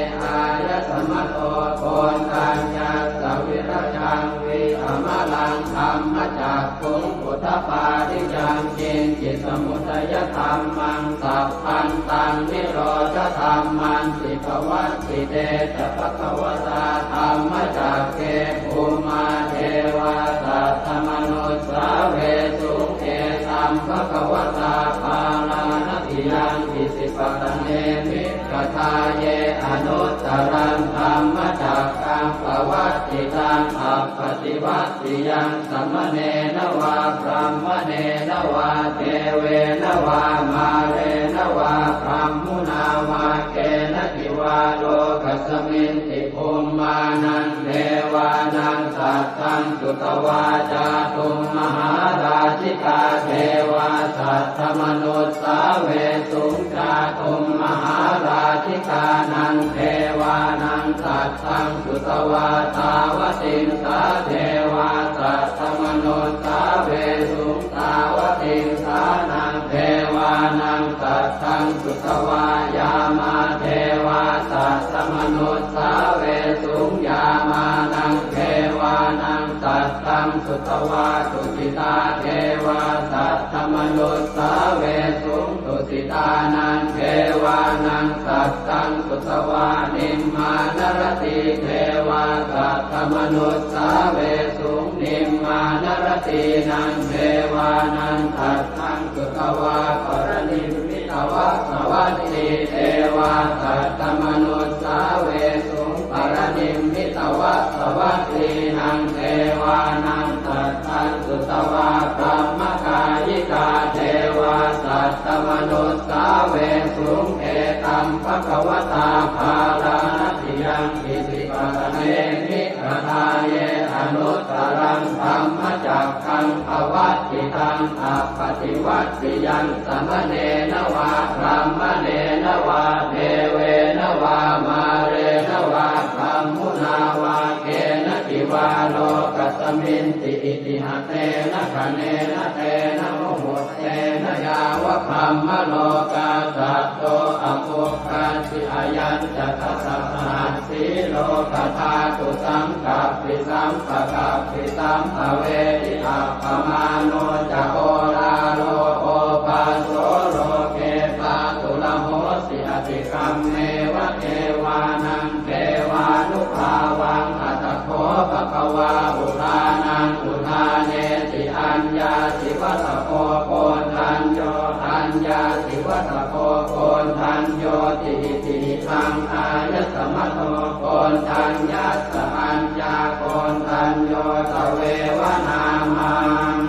āyasmato koṇḍaññassa virajaṃ vītamalaṃ dhammacakkhuṃ udapādi: yaṅkiñci samudayadhammaṃ sabbantaṃ nirodhadhammanti. Pavattite ca bhagavatā dhammacakke bhummā devā saddamanussāvesuṃ: etaṃ bhagavatā Bārāṇasiyaṃ Isipatane Migadāye anuttaraṃ dhammacakkaṃ pavattitaṃ appaṭivattiyaṃ samaṇena vā brāhmaṇena vā devena vā mārena vā brahmunā vā kenaci vā lokasminti. Bhummānaṃ devānaṃ saddaṃ sutvā cātummahārājikā devā saddamanussāvesuṃ. Cātummahārājikānaṃ devānaṃ saddaṃ sutvā tāvatiṃsā devā saddamanussāvesuṃ. Tāvatiṃsānaṃ devānaṃ saddaṃ sutvā yāmā devā saddamanussāvesuṃ. Yāmānaṃ devānaṃ saddaṃ sutvā tusitā devā saddamanussāvesuṃ. Tusitānaṃ devānaṃ saddaṃ sutvā nimmānaratī devā saddamanussāvesuṃ. Nimmānaratīnaṃ devānaṃ saddaṃ sutvā paranimmitavasavatī devā saddamanussāvesuṃ. Paranimmitavasavattīnaṃ devānaṃ saddaṃ sutvā brahmakāyikā devā saddamanussāvesuṃ. Etaṃ bhagavatā Bārāṇasiyaṃ Isipatane Migadāye anuttaraṃ dhammacakkaṃ pavattitaṃ appaṭivattiyaṃ samaṇena vā brāhmaṇena vā devena vā mārena vā brahmunā vā kenaci vā lokasminti. Itiha tena khaṇena tena muhuttena yāva brahmalokā saddo abbhuggacchi. Ayañca dasasahassī lokadhātu saṅkappi sampakappi sampavedhi. Appamāṇo ca oḷāro obhāso loke pāturahosi: atikkammeva devānaṃ devānubhāvaṃ. Atha kho bhagavā udānaṃ udānesi: aññāsi vata bho koṇḍañño, aññāsi vata bho koṇḍaññoti. Itihidaṃ āyasmato koṇḍaññassa aññākoṇḍañño tveva nāmaṃ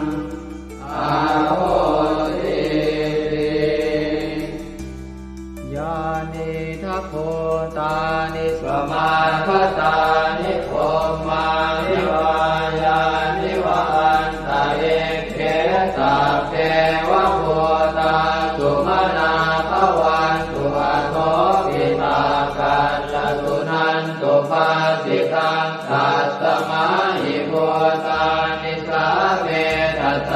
ahosīti. Yānīdha bhūtāni samāgatāni bhummāni vā yāni va anta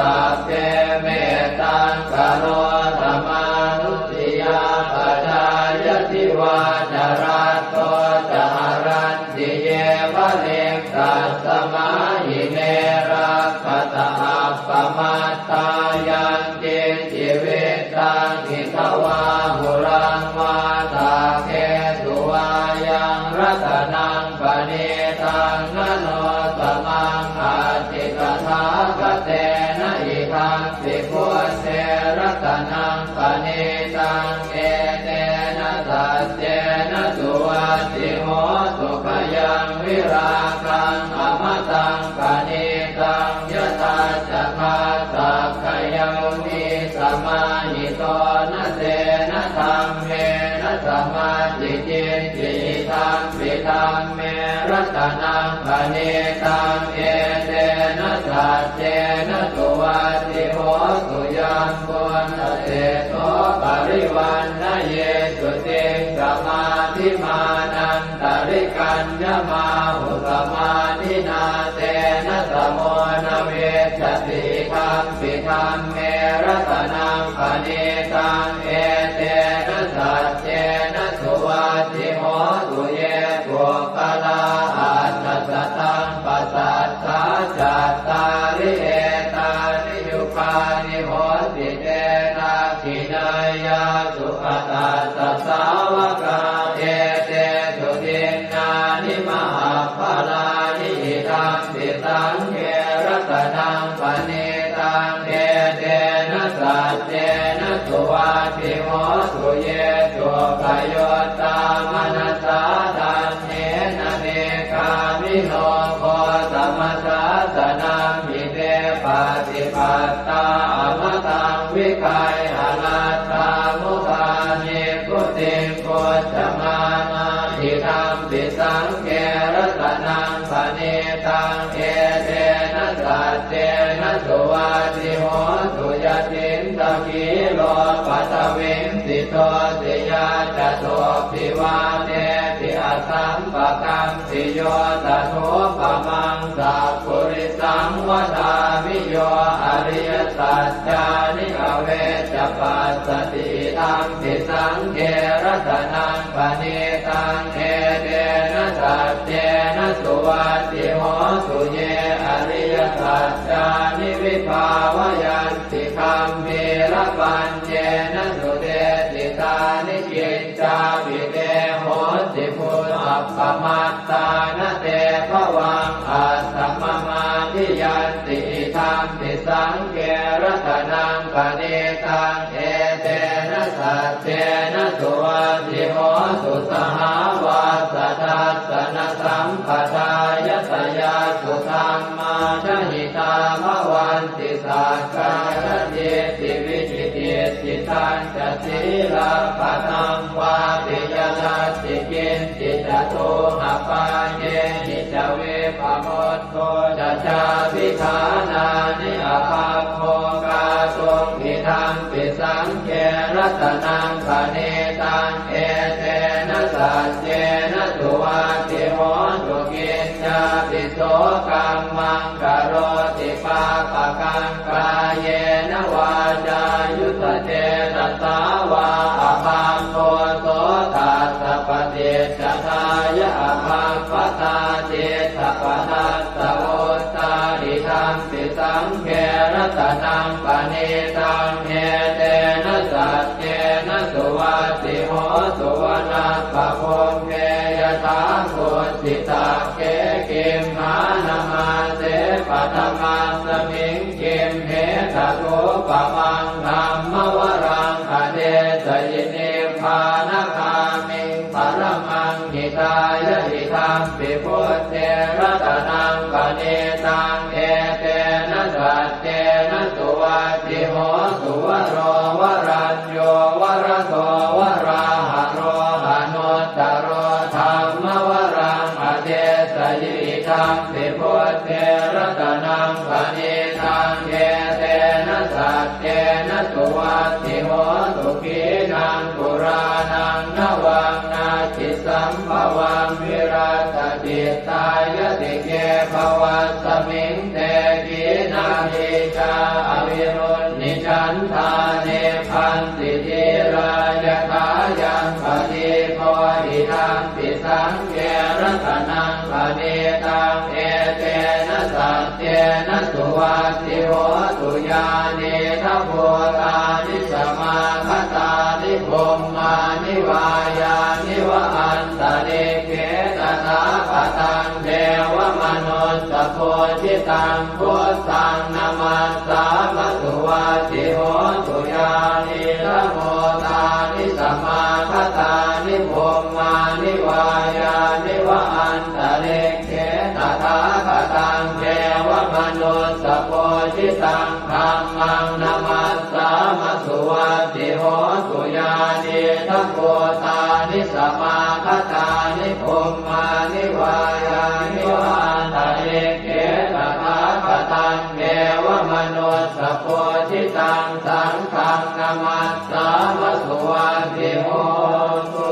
sabbe mettaṃ karotha mānusiyā pajāya divā ca ratto ca haranti ye baliṃ, tasmā hi ne rakkhata appamattā. Yaṃ kiñci vittaṃ idha vā huraṃ vā, saggesu vā yaṃ ratanaṃ paṇītaṃ, na no samaṃ atthi tathāgatena, idampi buddhe ratanaṃ paṇītaṃ, etena saccena suvatthi hotu. Khayaṃ virāgaṃ amataṃ paṇītaṃ, yadajjhagā sakyamunī samāhito, na tena dhammena samatthi kiñci, idampi dhamme ratanaṃ paṇītaṃ, etena saccena suvatthi hotu. Yambuddhaseṭṭho parivaṇṇayī suciṃ, samādhimānantarikaññamāhu, samādhinā tena samo na vijjati, idampi dhamme ratanaṃ paṇītaṃ, etena saccena suvatthi hotu. Ye puggalā aṭṭha sataṃ pasaṭṭhā, cattāri etāni yugāni honti, te dakkhiṇeyyā sugatassa sāvakā, etesu dinnāni mahapphalāni, idampi saṅghe ratanaṃ paṇītaṃ, etena saccena suvatthi hotu. Ye suppayuttā manasā daḷhena, nikkāmino gotamasāsanamhi, te pattipattā amataṃ vigayha, laddhā mudhā nibbutiṃ bhuñjamānā, idampi saṅghe ratanaṃ paṇītaṃ, etena saccena suvatthi hotu. Yathīndakhīlo paṭhaviṃ sito, siyā ca sotthiṃ vātepi asampakampiyo, tathūpamaṃ sappurisaṃ vadāmi, yo ariyasaccāni avecca passati, idampi saṅghe ratanaṃ paṇītaṃ, etena saccena suvatthi hotu. Ye ariyasaccāni vibhāvayanti, gambhīrapaññena sudesitāni, kiccāpi te honti mudhappamattā, na te bhavaṃ aṭṭhamamādiyanti, idampi saṅghe ratanaṃ paṇītaṃ, etena saccena suvatthi hotu. Sahāvassa-dassanasam- padāya tayassu dhammā jahitā bhavanti, sakkāyadiṭṭhi vicikicchitañca sīlabbatam vāpi yadatthi kiñci ca dunnapāyehi ca vippamutto ca cābhiṭhānāni abhabbo kātuṃ, idampi saṅghe ratanaṃ paṇītaṃ, etena saccena suvatthi hotu. Kiñcāpi so kammaṃ karoti pāpakaṃ kāyena vācāyuda cetasā vā, abhabbo so tassa paṭicca- dāya abhabbatā diṭṭhapadassa vuttā, idampi saṅghe ratanaṃ paṇītaṃ, etena saccena suvatthi hotu. Vanappagumbe yathā kuddhitagge gimhānamāse paṭhamasmiṃ gimhe, tathūpamaṃ dhammavaraṃ adesayi, nibbānagāmiṃ paramaṃ hitāya, idampi buddhe ratanaṃ paṇītaṃ, etena saccena suvatthi hotu. Varo varañño varado varāharo, anuttaro dhammavaraṃ adesayi, idampi buddhe ratanaṃ paṇītaṃ, etena saccena suvatthi hotu. Khīṇaṃ purāṇaṃ navaṃ natthi sambhavaṃ, virattacittāyatike bhavasmiṃ, te khīṇabījā Dhīrā yathāyaṃ padīpo idampi saṅghe ratanaṃ paṇītaṃ, etena saccena suvatthi hotu. Yānīdha bhūtāni samāgatāni bhummāni vā yāni va antalikkhe, tathāgataṃ devamanussapūjitaṃ buddhaṃ namassāma suvatthi hotu. Yānīdha bhūtāni samāgatāni bhummāni vā yāni va antalikkhe, tathāgataṃ devamanussapūjitaṃ dhammaṃ namassāma suvatthi hotu. Yānīdha bhūtāni samāgatāni bhummāni vā yāni va antalikkhe, tathāgataṃ devamanussapūjitaṃ saṅghaṃ namassāma suvatthi hotu.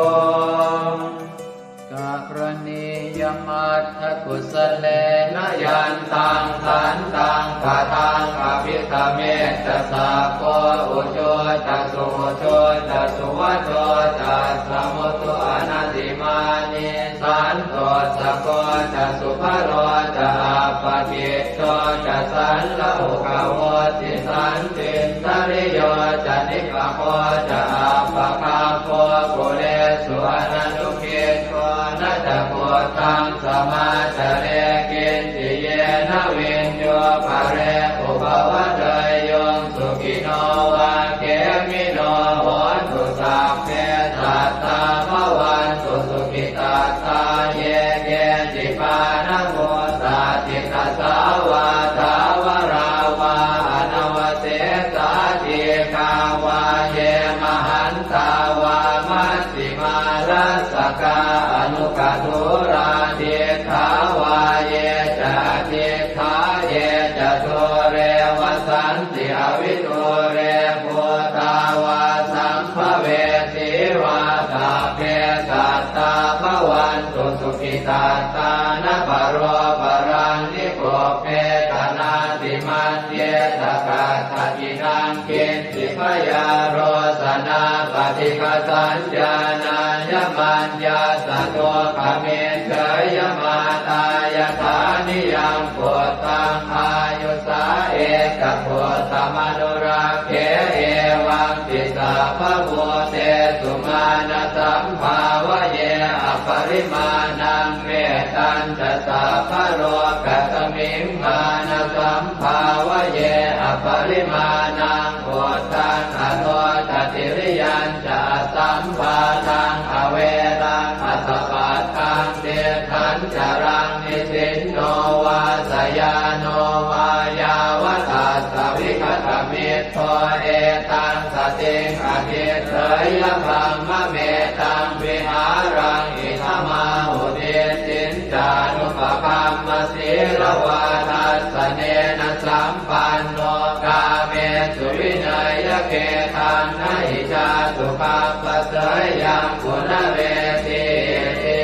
Karaṇīyamatthakusalena yantaṃ santaṃ padaṃ abhisamecca, sakko ujū ca suhujū ca suvaco cassa mudu anatimānī, santussako ca subharo ca appakicco ca sallahukavutti, santindriyo ca nipako ca appagabbho kulesu ananu giddho. Na ca khuddaṃ samācare kiñci yena viññū pare upavadeyyuṃ. Sukhino vā khemino hontu, sabbe sattā bhavantu sukhitattā. Ye keci pāṇabhūtatthi, tasā vā thāvarā vā anavasesā, dīghā vā ye mahan tā vā majjhimā rassakā aṇukathūlā, diṭṭhā vā ye ca adiṭṭhā ye ca dūre vasanti avidūre, bhūtā vā sambhavesī vā, sabbe sattā bhavantu sukhitattā. Na paro paraṃ nikubbetha, nātimaññetha katthaci naṃ kiñ ci, byārosanā paṭighasaññā nāññamaññassa dukkhamiccheyya. Mātā yathā niyaṃ puttaṃ āyusā ekaputtamanurakkhe, evampi sabbabhūtesu mānasambhāvaye aparimāṇaṃ. Mettañca sabbalokasmiṃ mānasambhāvaye aparimāṇaṃ, uddhaṃ adho ca tiriyañca asambādhaṃ averaṃ asapattaṃ. Tiṭṭhañcaraṃ nisinno vā sayāno vā yāvatassa vigatamiddho, etaṃ satiṃ adhiṭṭheyya brahmametaṃ vihāraṃ idhamāhu. Diṭṭhiñ ca anupagamma sīlavā dassanena sampanno, kāmesu vineyya gedhaṃ, na hi jātu gabbhaseyyaṃ punaretīti.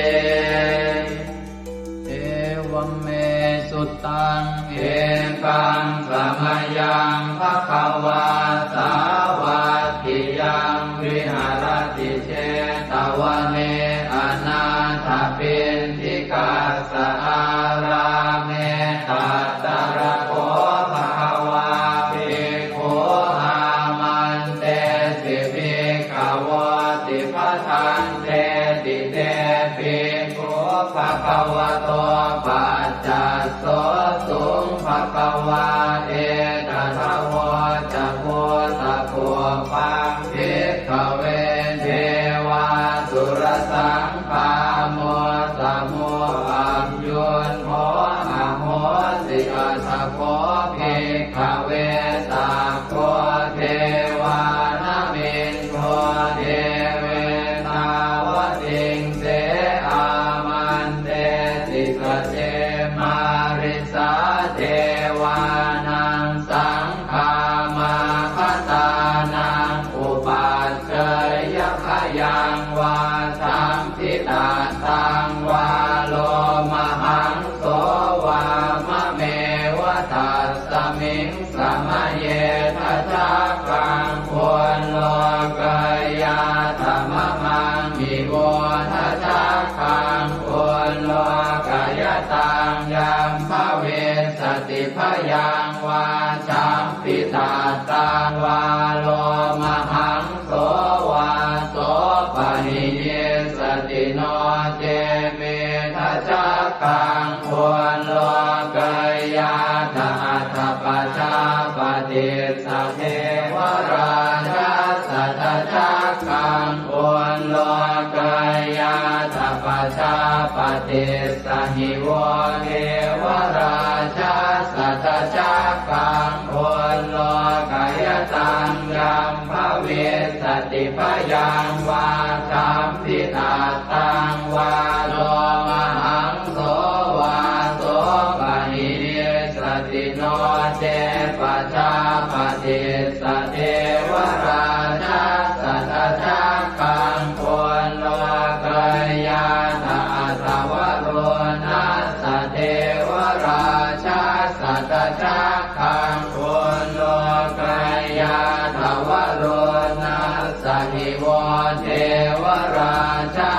Evaṃ me sutaṃ. Ekaṃ samayaṃ bhagavā sāvatthiyaṃ viharati jetavane anāthapiṇḍikassa ārāme. Tatra kho bhagavā bhikkhū āmantesi bhikkhavoti. Bhadanteti te bhikkhū bhagavato paccassosuṃ. Bhagavā etadavoca. Kho vā lomahaṃso vā sopahiyissati no ce meghacakkaṃ ullokayātha atha pajāpatissa devarājassa dhajaggaṃ ullokayātha pajāpatissa hi vo devarājassa dhajaggaṃ ullokayataṃ yaṃ bhavissati bhayaṃ vā champi tattaṃ vā lomahaṃso vā sopahiyissati no ce pajāpatissa devarājassa dhajaggaṃ ullokayātha atha varuṇassa devarājassa dhajaggaṃ ullokayātha varuṇassa hi vo devarājassa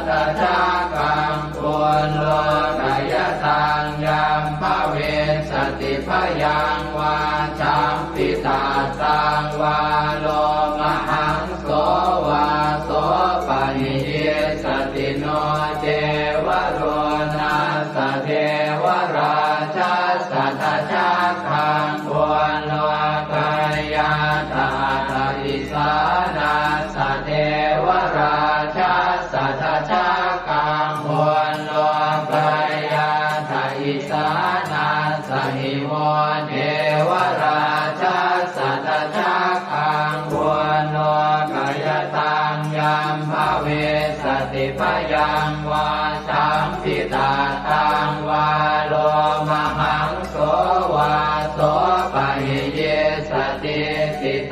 dhajaggaṃ ullokayataṃ yaṃ bhavissati bhayaṃ vā champi tattaṃ vā lomahaṃso vā sopahiyissati no ce varuṇassa devarājassa dhajaggaṃ ullokayātha atha isānassa devarājassa dhajaggaṃ ullokayātha isānassa hi vo devarājassa dhajaggaṃ ullokayataṃ yaṃ bhavissati bhayaṃ vā champi tattaṃ vā lomahaṃso vā sopahiyissati.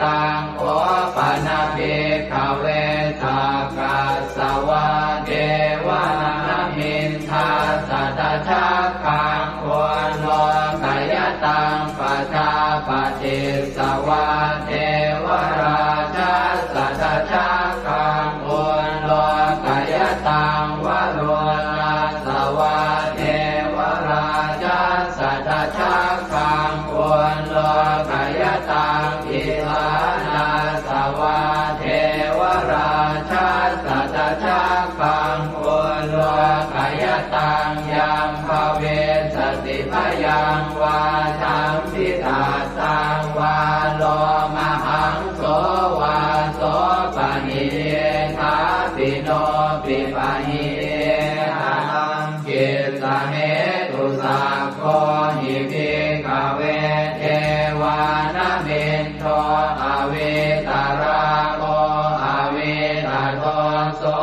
Taṃ kho pana bhikkhave sakkassa vā devānamindā dhajaggaṃ ullokayataṃ pajāpatissa vā devarājassa dhajaggaṃ ullokayataṃ varuṇassa vā devarājassa dhajaggaṃ ullokayataṃ isānassa vā devarājassa dhajaggaṃ ullokayataṃ yaṃ bhavissati bhayaṃ vā champi tattaṃ vā lomahaṃso vā sopahiyissāpi nopi pahiyissānaṃ kissa hetu. Sakko hi bhikkhave devānamindo avītarāgo avītadoso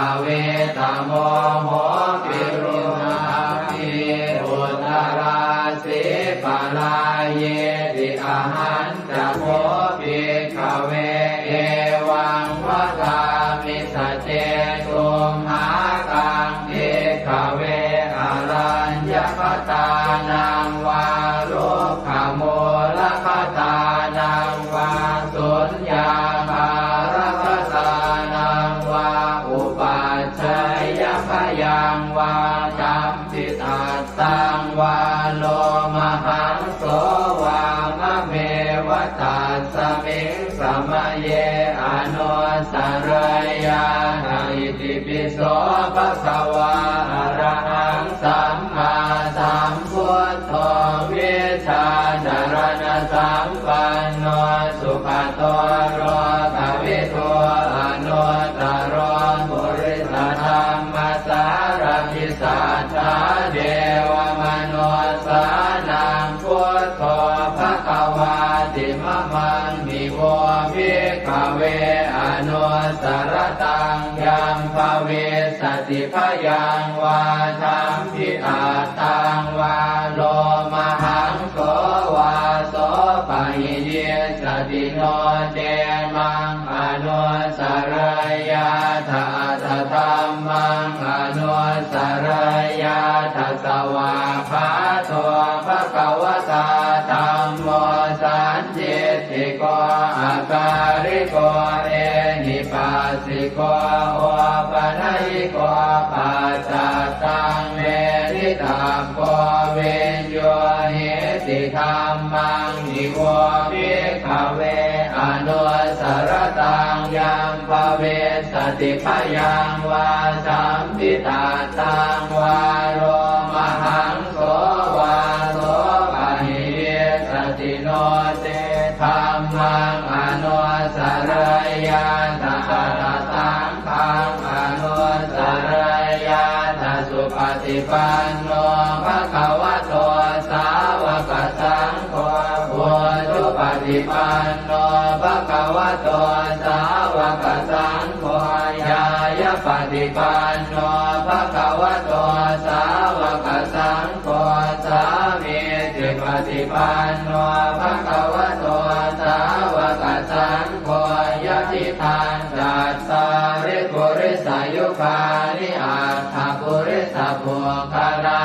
avītamoho virūḷhābhī uttarāsī parāyīti. Ahañca kho bhikkhave evaṃ vadāmi sace. Tumhākaṃ bhikkhave araññagatānaṃ vā rukkhamūlagatānaṃ vā suññāgāragatānaṃ vā upajjhāyabhayaṃ vā champi tattaṃ vā lomahaṃso vā mameva tasmiṃ samaye anussarayyātha. Itipi so bhagavā arahaṃ sammāsambuddho vijjācaraṇasampanno sugato lokavidū anuttaro purisadammasārathi satthā devamanussānaṃ buddho bhagavāti. Mamaṃ hi vo bhikkhave anussarattaṃ yaṃ bhavissati bhayaṃ vā champi tattaṃ vā lomahaṃso vā sopahiyissati no ce maṃ anussarayyātha atha dhammaṃ anussarayyātha. Svākkhāto bhagavatā dhammo sandiṭṭhiko akāliko ehipassiko opanayiko paccattaṃ veditabbo viññūhīti. Dhammaṃ hi vo bhikkhave anussaraṃ. Yaṃ bhavissati bhayaṃ vā sampittattaṃ vā lomahaṃso vā, so paṇidissati. No ce dhammaṃ anussareyya, na tattha saṅghaṃ anussareyya. Na supaṭipanno bhagavato sāvakasaṅgho, ujupaṭipanno bhagavato sāvakasaṅgho, ñāyapaṭipanno bhagavato sāvakasaṅgho, sāmīcipaṭipanno bhagavato sāvakasaṅgho, yadidaṃ cattāri purisayugāni aṭṭha purisapuggalā,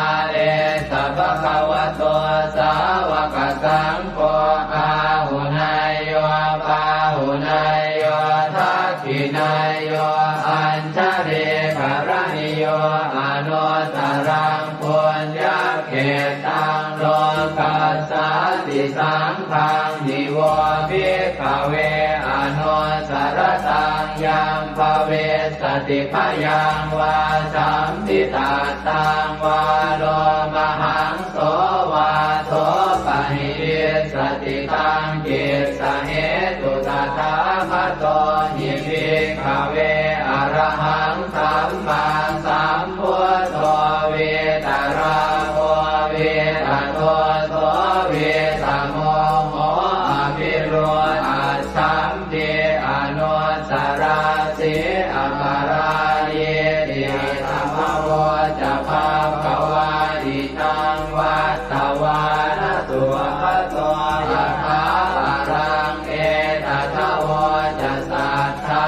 esa bhagavato sāvakasaṅgho, āhuneyyo pāhuneyyo dakkhiṇeyyo añjalikaraṇīyo, anuttaraṃ puññakkhettaṃ lokassāti. Saṅghaṃ hi vo bhikkhave anussaraṃ. Yaṃ bhavissati bhayaṃ vā sampittattaṃ vā lomahaṃso vā, so paṇidissati. Taṃ kissa hetu tathāgato hi bhikkhave arahaṃ sammāsambuddho, vītarāgo vītadoso vītamoho avirūḷhaccham- -pi anussarāsi aparājīti. Athavoca bhagavā: Idaṃ vattvāna sugato yathā araṃ etadavoca satthā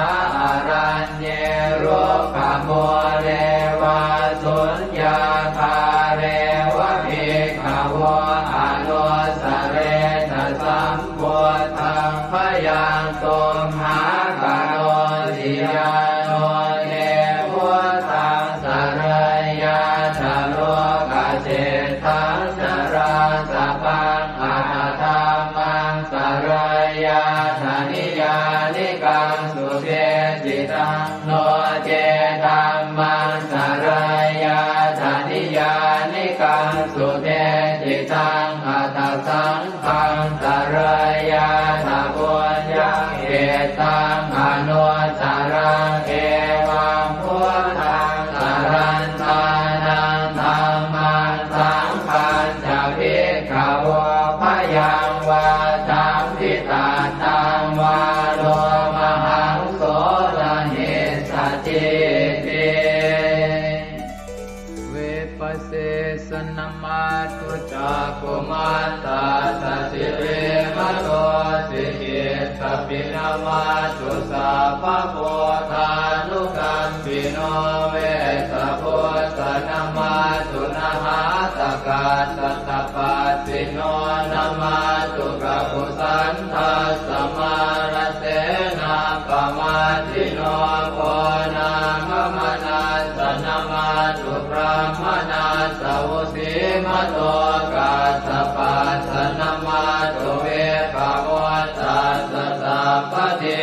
araññe rukkhamūle vā suññāgāre va bhikkhavo anussaretha sam- -buddhaṃ. Bhayaṃ tumhā karosi yā no te buddhaṃ sarayyātha lokaseṭṭhaṃ narāsabhaṃ, atha dhammaṃ sarayyātha niyyānikaṃ sudesitaṃ. No ce dhammaṃ sarayyātha niyyānikaṃ sudesitaṃ, atha saṅghaṃ sarayyātha puññakkhettaṃ anuttaraṃ. Evaṃ buddhaṃ sarantānaṃ dhammaṃ saṅghañca bhikkhavo, bhayaṃ vā sampittattaṃ vā lomahaṃso na hissatiti. Vipasīsa namatthu cakkhumantassa sirīmato, Sikhit- -khapi namatthu sabbabuddhānukampino, Vessabhussa namatthu nhātakassa tapassino, namatthu kakusandhassa mārasenāpamaddino, Konāgamanassa namatthu brāhmaṇassa vusīmato, Kassapassa namatthu vippamuttassa sabbadhi,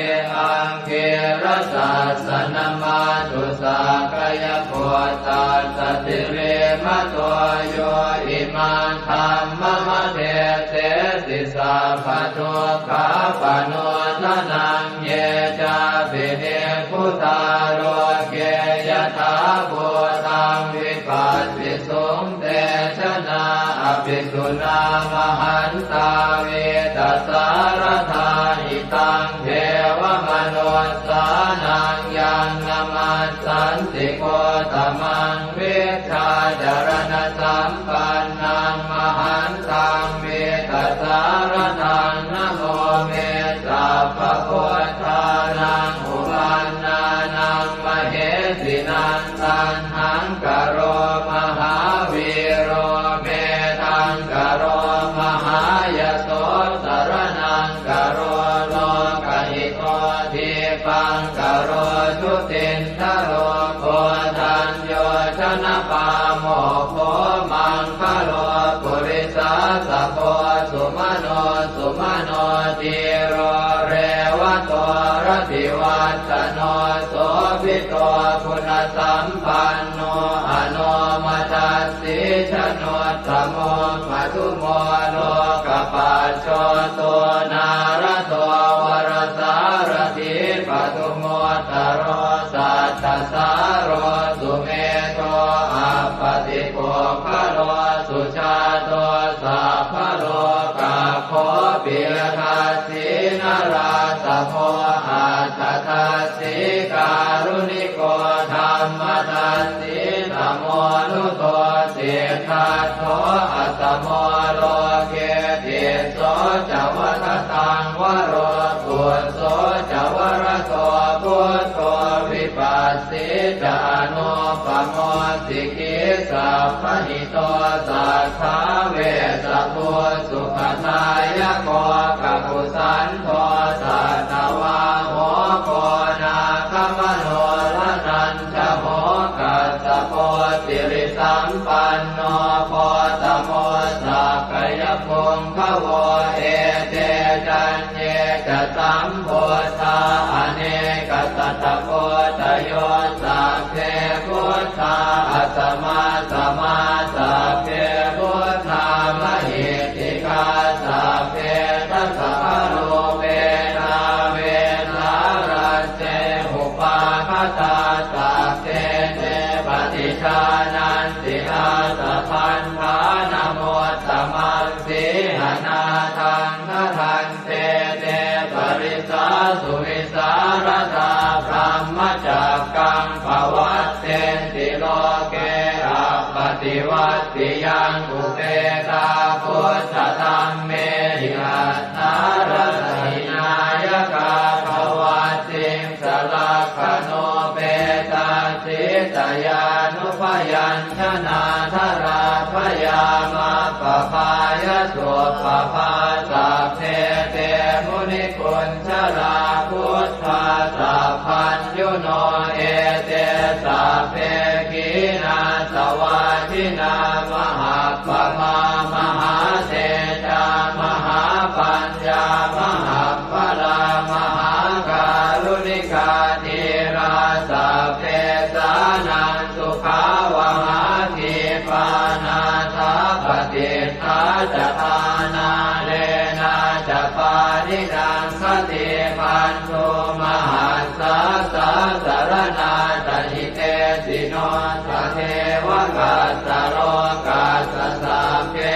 Aṅgīrasassa namatthu sakyaputtassa sirīmato, yo imaṃ dhammamadesesi sabbadukkhapanūdanaṃ. Ye cāpi nibbutā loke yathābhūtaṃ vipassisuṃ, te janā apisuṇā mahantā vītasāradā. Idaṃ devamanussānaṃ yaṃ namassanti gotamaṃ, vijjācaraṇasampannaṃ mahantaṃ vītasāradaṃ. Namo me sabbabuddhānaṃ uppannānaṃ mahesinaṃ, Taṇhaṅkaro mahāvīro Medhaṅkaro mahāyaso, Saraṇaṅkaro lokahito Dīpaṅkaro jutindharo, Koṇḍañño janapāmokkho Maṅgalo purisāsabho. Sumano sumano dhīro re Sīlavaḍḍhano sobhito guṇasampanno anomadassī januttamo, madhumo lokapajjoto nārado varasārathī, padumuttaro sattasāro sumedho appaṭipuggalo, sujāto sabbalokaggo piyadassī narāsabho, atthadassī kāruṇiko dhammadassi tamonudo, siddhattho asamo loke tisso ca vadataṃ varo, phusso ca varado buddho vipassi ca anūpamo, sikhī sabbahito satthā vessabhū sukhadāyako, kakusandho satthavāho koṇāgamano raṇañjaho, kassapo sirisampanno gotamo sakyapuṅgavo, ete caññe ca sambuddhā anekasatakoṭayo, sabbe buddhā asamasmā sabbe buddhā mahiddhikā, sabbe dasabalūpena vesālase upāgatā, sabbe te paṭijānanti attabandhānamuttamaṃ, sīhanāthaṃ gaṇhan te te parisā suvisāradā, brahmacakkaṃ pavattenti loke appaṭivattiyaṃ, upetā buddhadhammehi attarata hināyakā, dvattiṃsalakkhaṇūpetā sītyānubyañjanā, jalābuyā majjhapabbāhasūpabhā, sabbe te munikuñjalā buddhā sabbaññuno, ete sabbe khīṇāsavā jinā mahappamā mahātejā mahāpaññā mahabbalā, mahākāruṇikā dhīrā sabbesānaṃ sukhāvahā, khīpā nāthapaṭiṭṭhā ca āṇānena ca pāṇinaṃ, khaṭībhaññū mahassāsā saraṇā ca hitesino, sadevakassa lokassa sabbe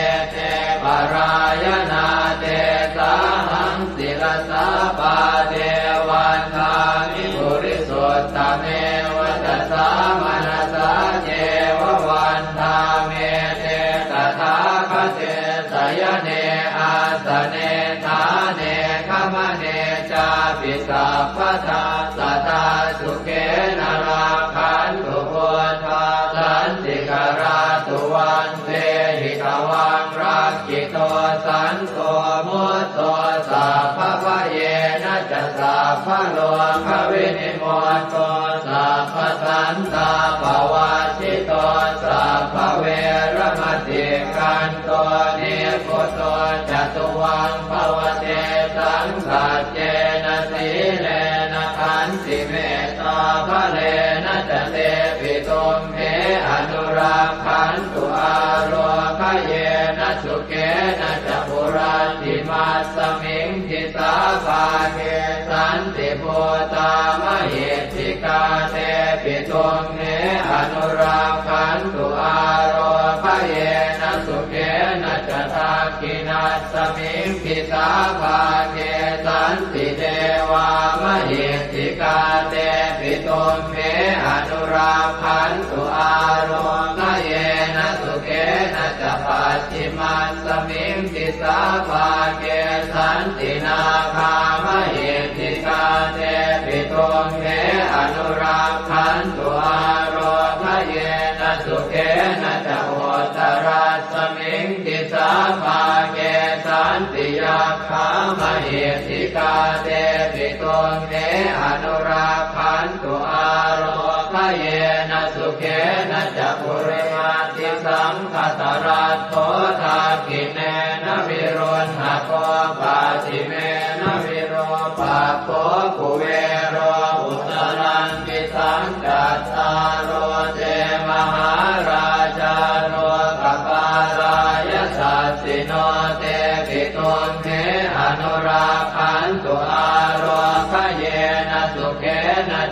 ete parāyanā, tesāhaṃ sirasā pāde vandāmi purisuttame, vacasā manasā ceva vandāmete tathāgate, sayane āsane ṭhāne gamane cāpi sabbadā, sadā sukhena rakkhantu buddhā santikarā tuvaṃ, tehi tvaṃ rakkhito santo mutto sabbabhayena ca, sabbarogavinimutto sabbasantāpavajjito, sabbaveramatikkanto nibbuto ca tuvaṃ bhava, tesaṃ saccena sīlena khantimettābalena ca, tepi tumhe anurakkhantu ārogyena sukhena ca, puratthimasmiṃ disābhāge santibhūtā mahiddhikā, tepi tumhe anurakkhantu ārogyena sukhena ca, dakkhiṇasmiṃ disābhāge santidevā mahiddhikā, tepi tumhe anurakkhantu ārogyena sukhena ca, pacchimasmiṃ disābhāge santi nāgā mahiddhikā, tepi tumhe anurakkhantu ārogyena sukhena ca, uttarasmiṃ disābhāge santi yakkhā mahiddhikā, tepi tumhe anurakkhantu ārogyena sukhena ca, purimaṃ disaṃ dhataraṭṭho, dakkhiṇena viruḷhako, pacchimena virūpakkho,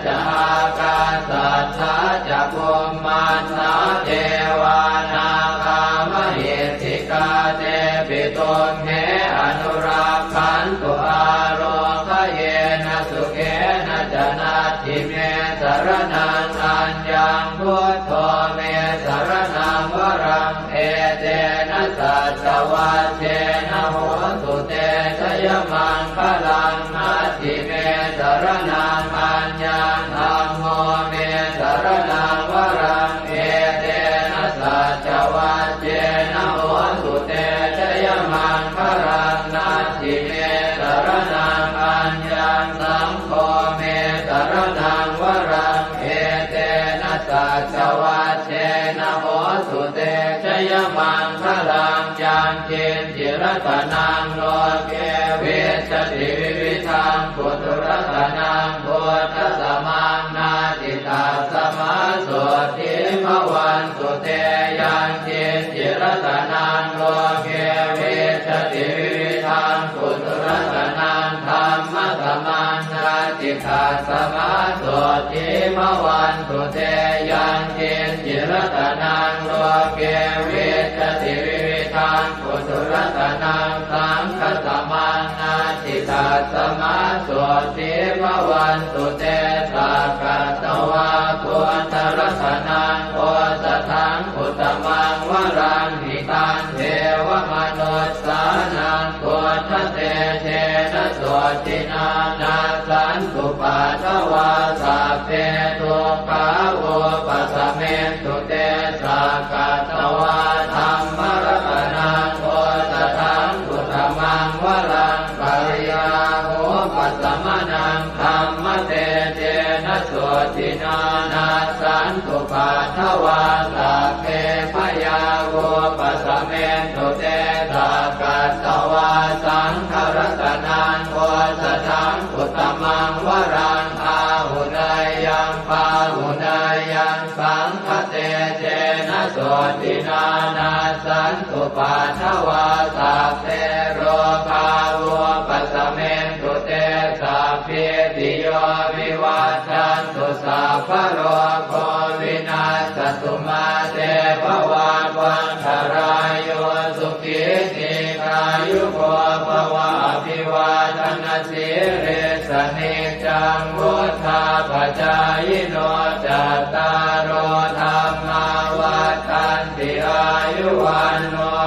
ca ākāsaṭṭhā ca bhummaṭṭhā devā nāgā mahiddhikā tepi tumhe anurakkhantu ārogyena sukhena ca. Natthi me saraṇaṃ aññaṃ buddho me saraṇaṃ varaṃ etena saccavajjena hotu te jayamaṅgalaṃ. Natthi me saraṇaṃ aññaṃ dhammo me saraṇaṃ varaṃ etena saccavajjena hotu te jayamaṅgalaṃ. Natthi me saraṇaṃ aññaṃ saṅgho me saraṇaṃ varaṃ etena saccavajjena hotu te jayamaṅgalaṃ. Yaṅkiñci ratanaṃ loke vijjati vividhaṃ puthu ratanaṃ buddhasamaṃ natthi tasmā sotthī bhavantu te. Yaṅkiñci ratanaṃ loke vijjati vividhaṃ puthu ratanaṃ dhammasamaṃ natthi tasmā sotthī bhavantu te. Yaṅkiñci ratanaṃ loke vijjati vividhaṃ puthu ratanaṃ saṅghasamaṃ natthi tasmā sotthī bhavantu te. Sakkatvā buddharatanaṃ osathaṃ uttamaṃ varaṃ hitaṃ devamanussānaṃ buddhatejena sotthinā nassantupaddavā sabbe dukkhā vūpasamentu te. Sakkatvā dhammaratanaṃ osathaṃ uttamaṃ varaṃ pariḷāhūpasamanaṃ dhammatejena sotthinā nassantupaddavā sabbe bhayā vūpasamentu te. Sakkatvā saṅgharatanaṃ osathaṃ uttamaṃ varaṃ āhuneyyaṃ pāhuneyyaṃ saṅghatejena sotthinā nassantupaddavā sabbe rogā vūpasamentu te. Sabbītiyo vivajjantu sabbarogo vinassatu mā te bhavatvantarāyo sukhī dīghāyuko bhava. Abhivādanasīlissa niccaṃ vuḍḍhāpacāyino cattāro dhammā vaḍḍhanti āyu vaṇṇo